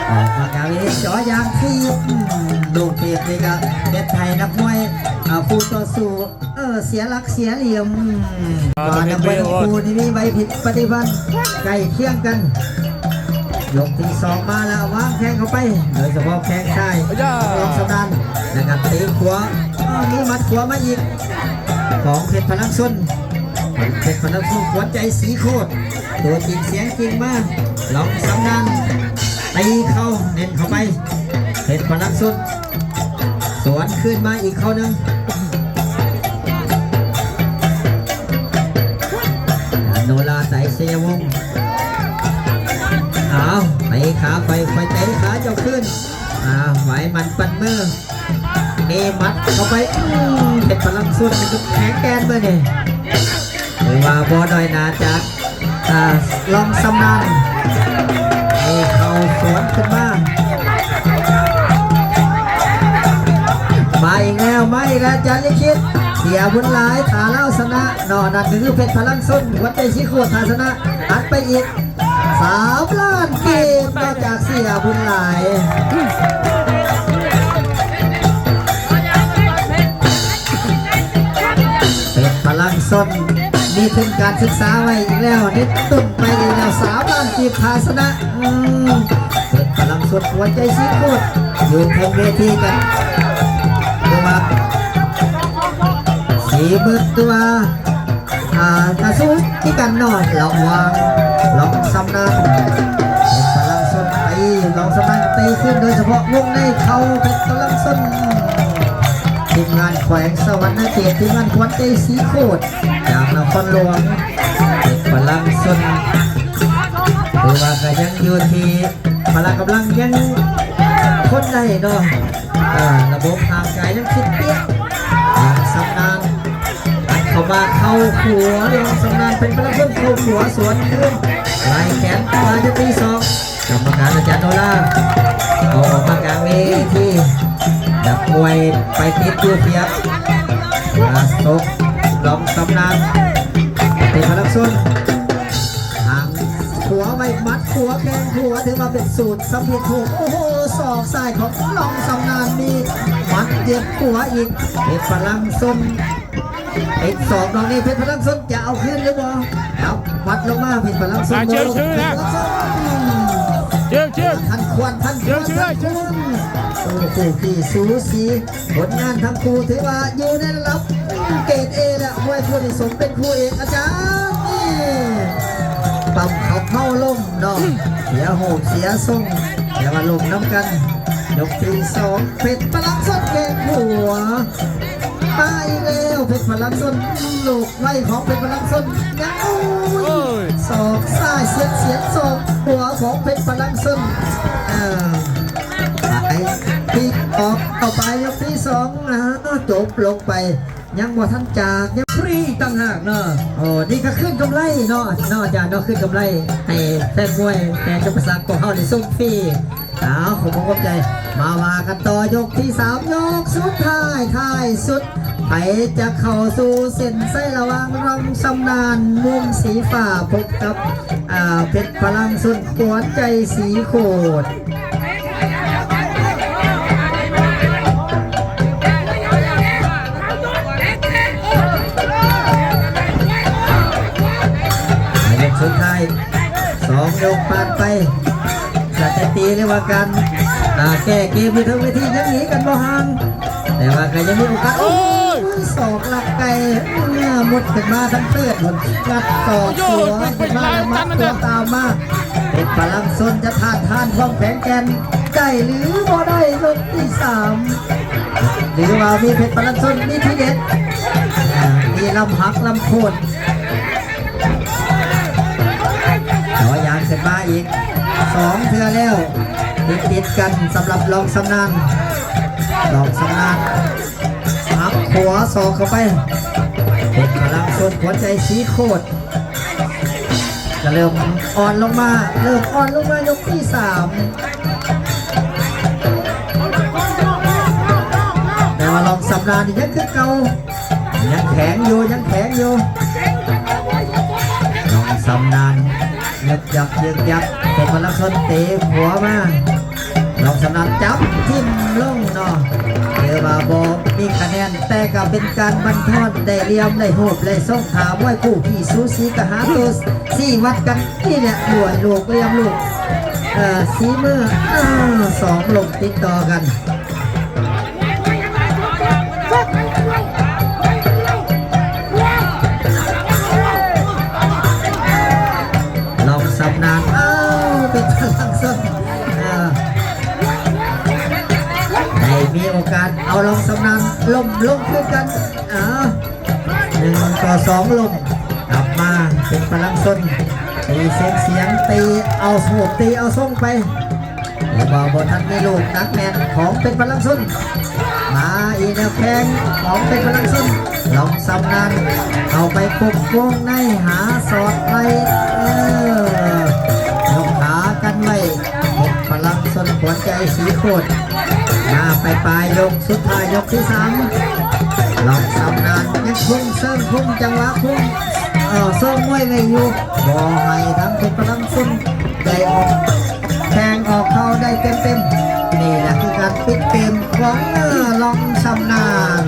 ອອກມາກາງເອ ເຈາະຢາງຖີບ ລູກຖີບນີ້ກໍເຮັດໃຫ້ນັກມວຍ ອາ ຄູ່ຕໍ່ສູ້ ເອີ ເສຍຫຼັກເສຍຫຼ່ຽມ ອາ ວ່ານັກມວຍທັງຄູ່ນີ້ມີໄວພິດປະຕິພັນໃກ້ຄຽງກັນ. ຍົກທີສອງມາແລ້ວ ວາງແຂ້ງເຂົ້າໄປ ໂດຍສະເພາະແຂ້ງຊ້າຍ ອາ ຂອງສຳນານ ແລ້ວກໍຕີຂວາ ອາ ມີໝັດຂວາມາອີກ ຂອງເພັດພະລັງຊົນ ເພັດພະລັງຊົນ ຂວັນໃຈສີໂຄດ ຕົວຈິງສຽງຈິງມາ ລອງຊຳນານ ຕີເຂົ້າ ເນັ້ນເຂົ້າໄປ ເພັດພະລັງຊົນ ສວນຄືນມາອີກເຂົ້າໜຶ່ງ ໂນລາ ໄຊເຊຍວົງ ອ້າວ ເຕະຂາໄປ ຂ້ອຍເຕະຂາເຈົ້າຄືນ ອາ ໄຫວໝັ້ນປັ້ນມື ເອ ໝັດເຂົ້າໄປ ອືມ ເພັດພະລັງຊົນແຂງແກ່ນມື້ນີ້ ຖືວ່າບໍ່ນ້ອຍໜ້າຈາກ ອາ ລອງຊຳນານ ເອ ເຂົ້າສວນຂຶ້ນມາ ມາອີກແລ້ວ ມາອີກແລ້ວ ຈານລິຂິດ ເສຍບຸນຫຼາຍ ຖ້າລາວຊະນະເນາະ ນັ້ນກໍຄືເພັດພະລັງຊົນ ຂວັນໃຈສີໂຄດ ຖ້າຊະນະ ອັດໄປອີກ ສາມລ້ານກີບ ມາຈາກເສຍບຸນຫຼາຍ ເພັດພະລັງຊົນ ມີທຶນການສຶກສາໄວ້ອີກແລ້ວ ເນັດຕຸນໄປອີກແລ້ວ ສາມລ້ານກີບ ຖ້າຊະນະ ອືມ ເພັດພະລັງຊົນ ຂວັນໃຈສີໂຄດ ຢູ່ເທິງເວທີກັນ ຄືວ່າສີມື ຄືວ່າ ອ່າ ກະສູ້ຄືກັນເນາະ ລະຫວ່າງລອງຊຳນານ ເພັດພະລັງຊົນໄປ ລອງຊຳນານໄປຄືນ ໂດຍສະເພາະວົງໃນເຂົ້າເພັດພະລັງຊົນ ທີມງານແຂວງສະຫວັນນະເຂດ ທີມງານຂວັນໃຈສີໂຄດ ຈາກນະຄອນຫຼວງ ເພັດພະລັງຊົນ ຖືວ່າກະຍັງຢູ່ທີ່ ພະລະກຳລັງຍັງທົນໄດ້ເນາະ ອ່າ ລະບົບຮ່າງກາຍຍັງຟິດປຽກ ລອງຊຳນານ ອັດເຂົ້າມາເຂົ້າຂົວ ລອງຊຳນານເປັນພະລະເພິ່ງເຂົ້າຂົວ ສວນຄືນ ໄລ່ແຂນຂວາຢູ່ທີສອງ ກຳມະການອາຈານໂນລາ ເອົາອອກມາກາງເວທີ ນັກມວຍໄປຕິດຢູ່ພຽບ ລາສົກ ລອງຊຳນານ ເປັນພະລັງຊົນ ຫາງ ຂົວໄວ້ ໝັດຂົວ ແຂ້ງຂົວ ຖືວ່າເປັນສູດສຳເລັດຮູບ ໂອ້ໂຫ ສອກຊ້າຍຂອງລອງຊຳນານ ມີໝັດເຢັບຂົວອີກ ເພັດພະລັງຊົນ ຕິດສອກດອກນີ້ ເພັດພະລັງຊົນຈະເອົາຄືນຫຼືບໍ່? ເອົາ ວັດລົງມາ ເພັດພະລັງຊົນ ອ່າ ເຈີຊື່ນະ ເຈີຊື່ ທັນຄວນ ທັນຄວນ ເຈີຊື່ ທັນຄວນ ໂອ້ໂຫ ທີ່ສູສີ ຜົນງານທັງຄູ່ຖືວ່າຢູ່ໃນລະດັບເກຣດເອແລ້ວ ມວຍຄູ່ນີ້ສົມເປັນຄູ່ເອກ ອາຈານ ນີ້ ປ້ຳເຂົາເມົາລົມເນາະ ເສຍຮູບເສຍຊົງ ແຕ່ວ່າລົມນຳກັນ ຍົກທີສອງ ເພັດພະລັງຊົນແຂ້ງຂວາ ມາອີກແລ້ວ ເພັດພະລັງຊົນ ລູກໄວຂອງເພັດພະລັງຊົນ ຍັງ ໂອ້ຍ ໂອ້ຍ ສອກຊ້າຍສຽດສຽນສອກຂວາຂອງເພັດພະລັງຊົນ ເອີ ໄປ ທີ່ອອກເຂົ້າໄປ ຍົກທີສອງ ອ່າ ຈົບລົງໄປ ຍັງບໍ່ທັນຈາກ ຍັງຟຣີອີກຕ່າງຫາກເນາະ ໂອ້ ນີ້ກໍຄືນກຳໄລເນາະ ເນາະ ອາຈານເນາະ ຄືນກຳໄລໃຫ້ແຟນມວຍ ແຟນຈຳປາສັກຂອງເຮົາໄດ້ຊົມຟຣີ ເອົາ ຂອບຄຸນຂອບໃຈ ມາວ່າກັນຕໍ່ ຍົກທີສາມ ຍົກສຸດທ້າຍ ທ້າຍສຸດ ໃຜຈະເຂົ້າສູ່ເສັ້ນໄຊລະຫວ່າງລອງຊຳນານມຸມສີຟ້າ ພົບກັບ ອາ ເພັດພະລັງຊົນ ຂວັນໃຈສີໂຄດ. ຍກສຸດທ້າຍ ສອງຍົກຜ່ານໄປ ສະຖິຕິ ຫຼືວ່າການ ອາ ແກ້ເກມຢູ່ເທິງເວທີຍັງໜີກັນບໍ່ຫ່າງ ແຕ່ວ່າກໍຍັງມີໂອກາດ ໂອ້ຍ ສອກລັກໄກ່ ມຸດຂຶ້ນມາທັງເຕີດ ງັດສອກ ໂອ້ຍ ສວນຂຶ້ນມາ ແລ້ວມັດຕົວຕາມມາ ເພັດພະລັງຊົນຈະທາດທານຄວາມແຂງແກ່ນໄດ້ ຫຼື ບໍ່ໄດ້ ຍົກທີສາມ ຫຼືວ່າມີເພັດພະລັງຊົນ ມີທີເດັດ ອາ ມີລຳຫັກລຳໂຄດ ເຈາະຍາງຂຶ້ນມາອີກສອງເທື່ອແລ້ວ ຕິດໆກັນສຳລັບລອງຊຳນານ ລອງຊຳນານ ອັບຂວາສອກເຂົ້າໄປ ເປັນພະລັງຊົນ ຂວັນໃຈສີໂຄດ ກະເລີ່ມອ່ອນລົງມາ ເລີ່ມອ່ອນລົງມາ ຍົກທີສາມ ແຕ່ວ່າລອງຊຳນານນີ້ຍັງຄືເກົ່າ ຍັງແຂງຢູ່ ຍັງແຂງຢູ່ ລອງຊຳນານ ຍຶກຍັກຍຶກຍັກ ເປັນພະລັງຊົນເຕະຂວາມາ ລອງຊຳນານຈັບຖິ້ມລົງເນາະ ຖືວ່າບໍ່ມີຄະແນນ ແຕ່ກໍເປັນການບັນທອນ ໄດ້ຫຼ່ຽມ ໄດ້ຮູບ ໄດ້ຊົງ ຖ້າມວຍຄູ່ທີ່ສູສີກໍຫາໂຕຊີ້ວັດກັນ ນີ້ແຫຼະ ລວຍລູກ ຫຼ່ຽມລູກ ເອີ ສີມື ເອີ ສອງລົມຕິດຕໍ່ກັນ ລອງຊຳນານ ເອົາ ເປັນພະລັງຊົນ ເອີ ໄດ້ມີໂອກາດ ເອົາ ລອງຊຳນານ ລົ້ມລົງຄືກັນ ເອົາ ໜຶ່ງຕໍ່ສອງລົມ ກັບມາເປັນພະລັງຊົນ ຕີເສັງສຽງ ຕີເອົາໂຊກ ຕີເອົາຊົງໄປ ແຕ່ວ່າບໍ່ທັນມີລູກໜັກແໜ້ນຂອງເປັນພະລັງຊົນ ມາອີກແນວແຂງຂອງເປັນພະລັງຊົນ ລອງຊຳນານ ເຂົ້າໄປປົກວົງໃນ ຫາສອດໄລ່ ເອີ ຍົກຂາກັນໄວ້ ເປັນພະລັງຊົນ ຂວັນໃຈສີໂຄດ ມາປາຍໆ ຍົກສຸດທ້າຍ ຍົກທີສາມ ລອງຊຳນານ ຍັງຄົງເຊີງ ຄຸມຈັງຫວະ ຄຸມ ເອີ ຊົງມວຍໄວ້ຢູ່ ບໍ່ໃຫ້ທາງເປັນພະລັງຊົນ ໄດ້ອອກແຂ້ງອອກເຂົ່າໄດ້ເຕັມໆ ນີ້ແຫຼະຄືການປິດເກມຂອງ ເອີ ລອງຊຳນານ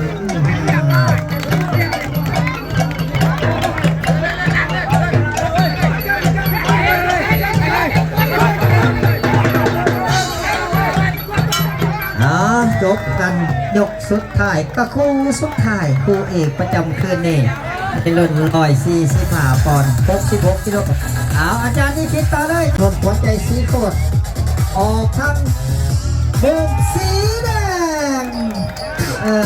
ເອົາ ຈົບກັນຍົກສຸດທ້າຍ ກໍຄູ່ສຸດທ້າຍ ຄູ່ເອກປະຈຳຄືນນີ້ ໃນລຸ້ນຮ້ອຍສີ່ສິບຫ້າປອນ ຫົກສິບຫົກກິໂລກຣາມ ເອົາ ອາຈານນິທິດຕໍ່ເລີຍ ຄົນຫົວໃຈສີໂຄດ ອອກທາງມຸມສີແດງ ເອີ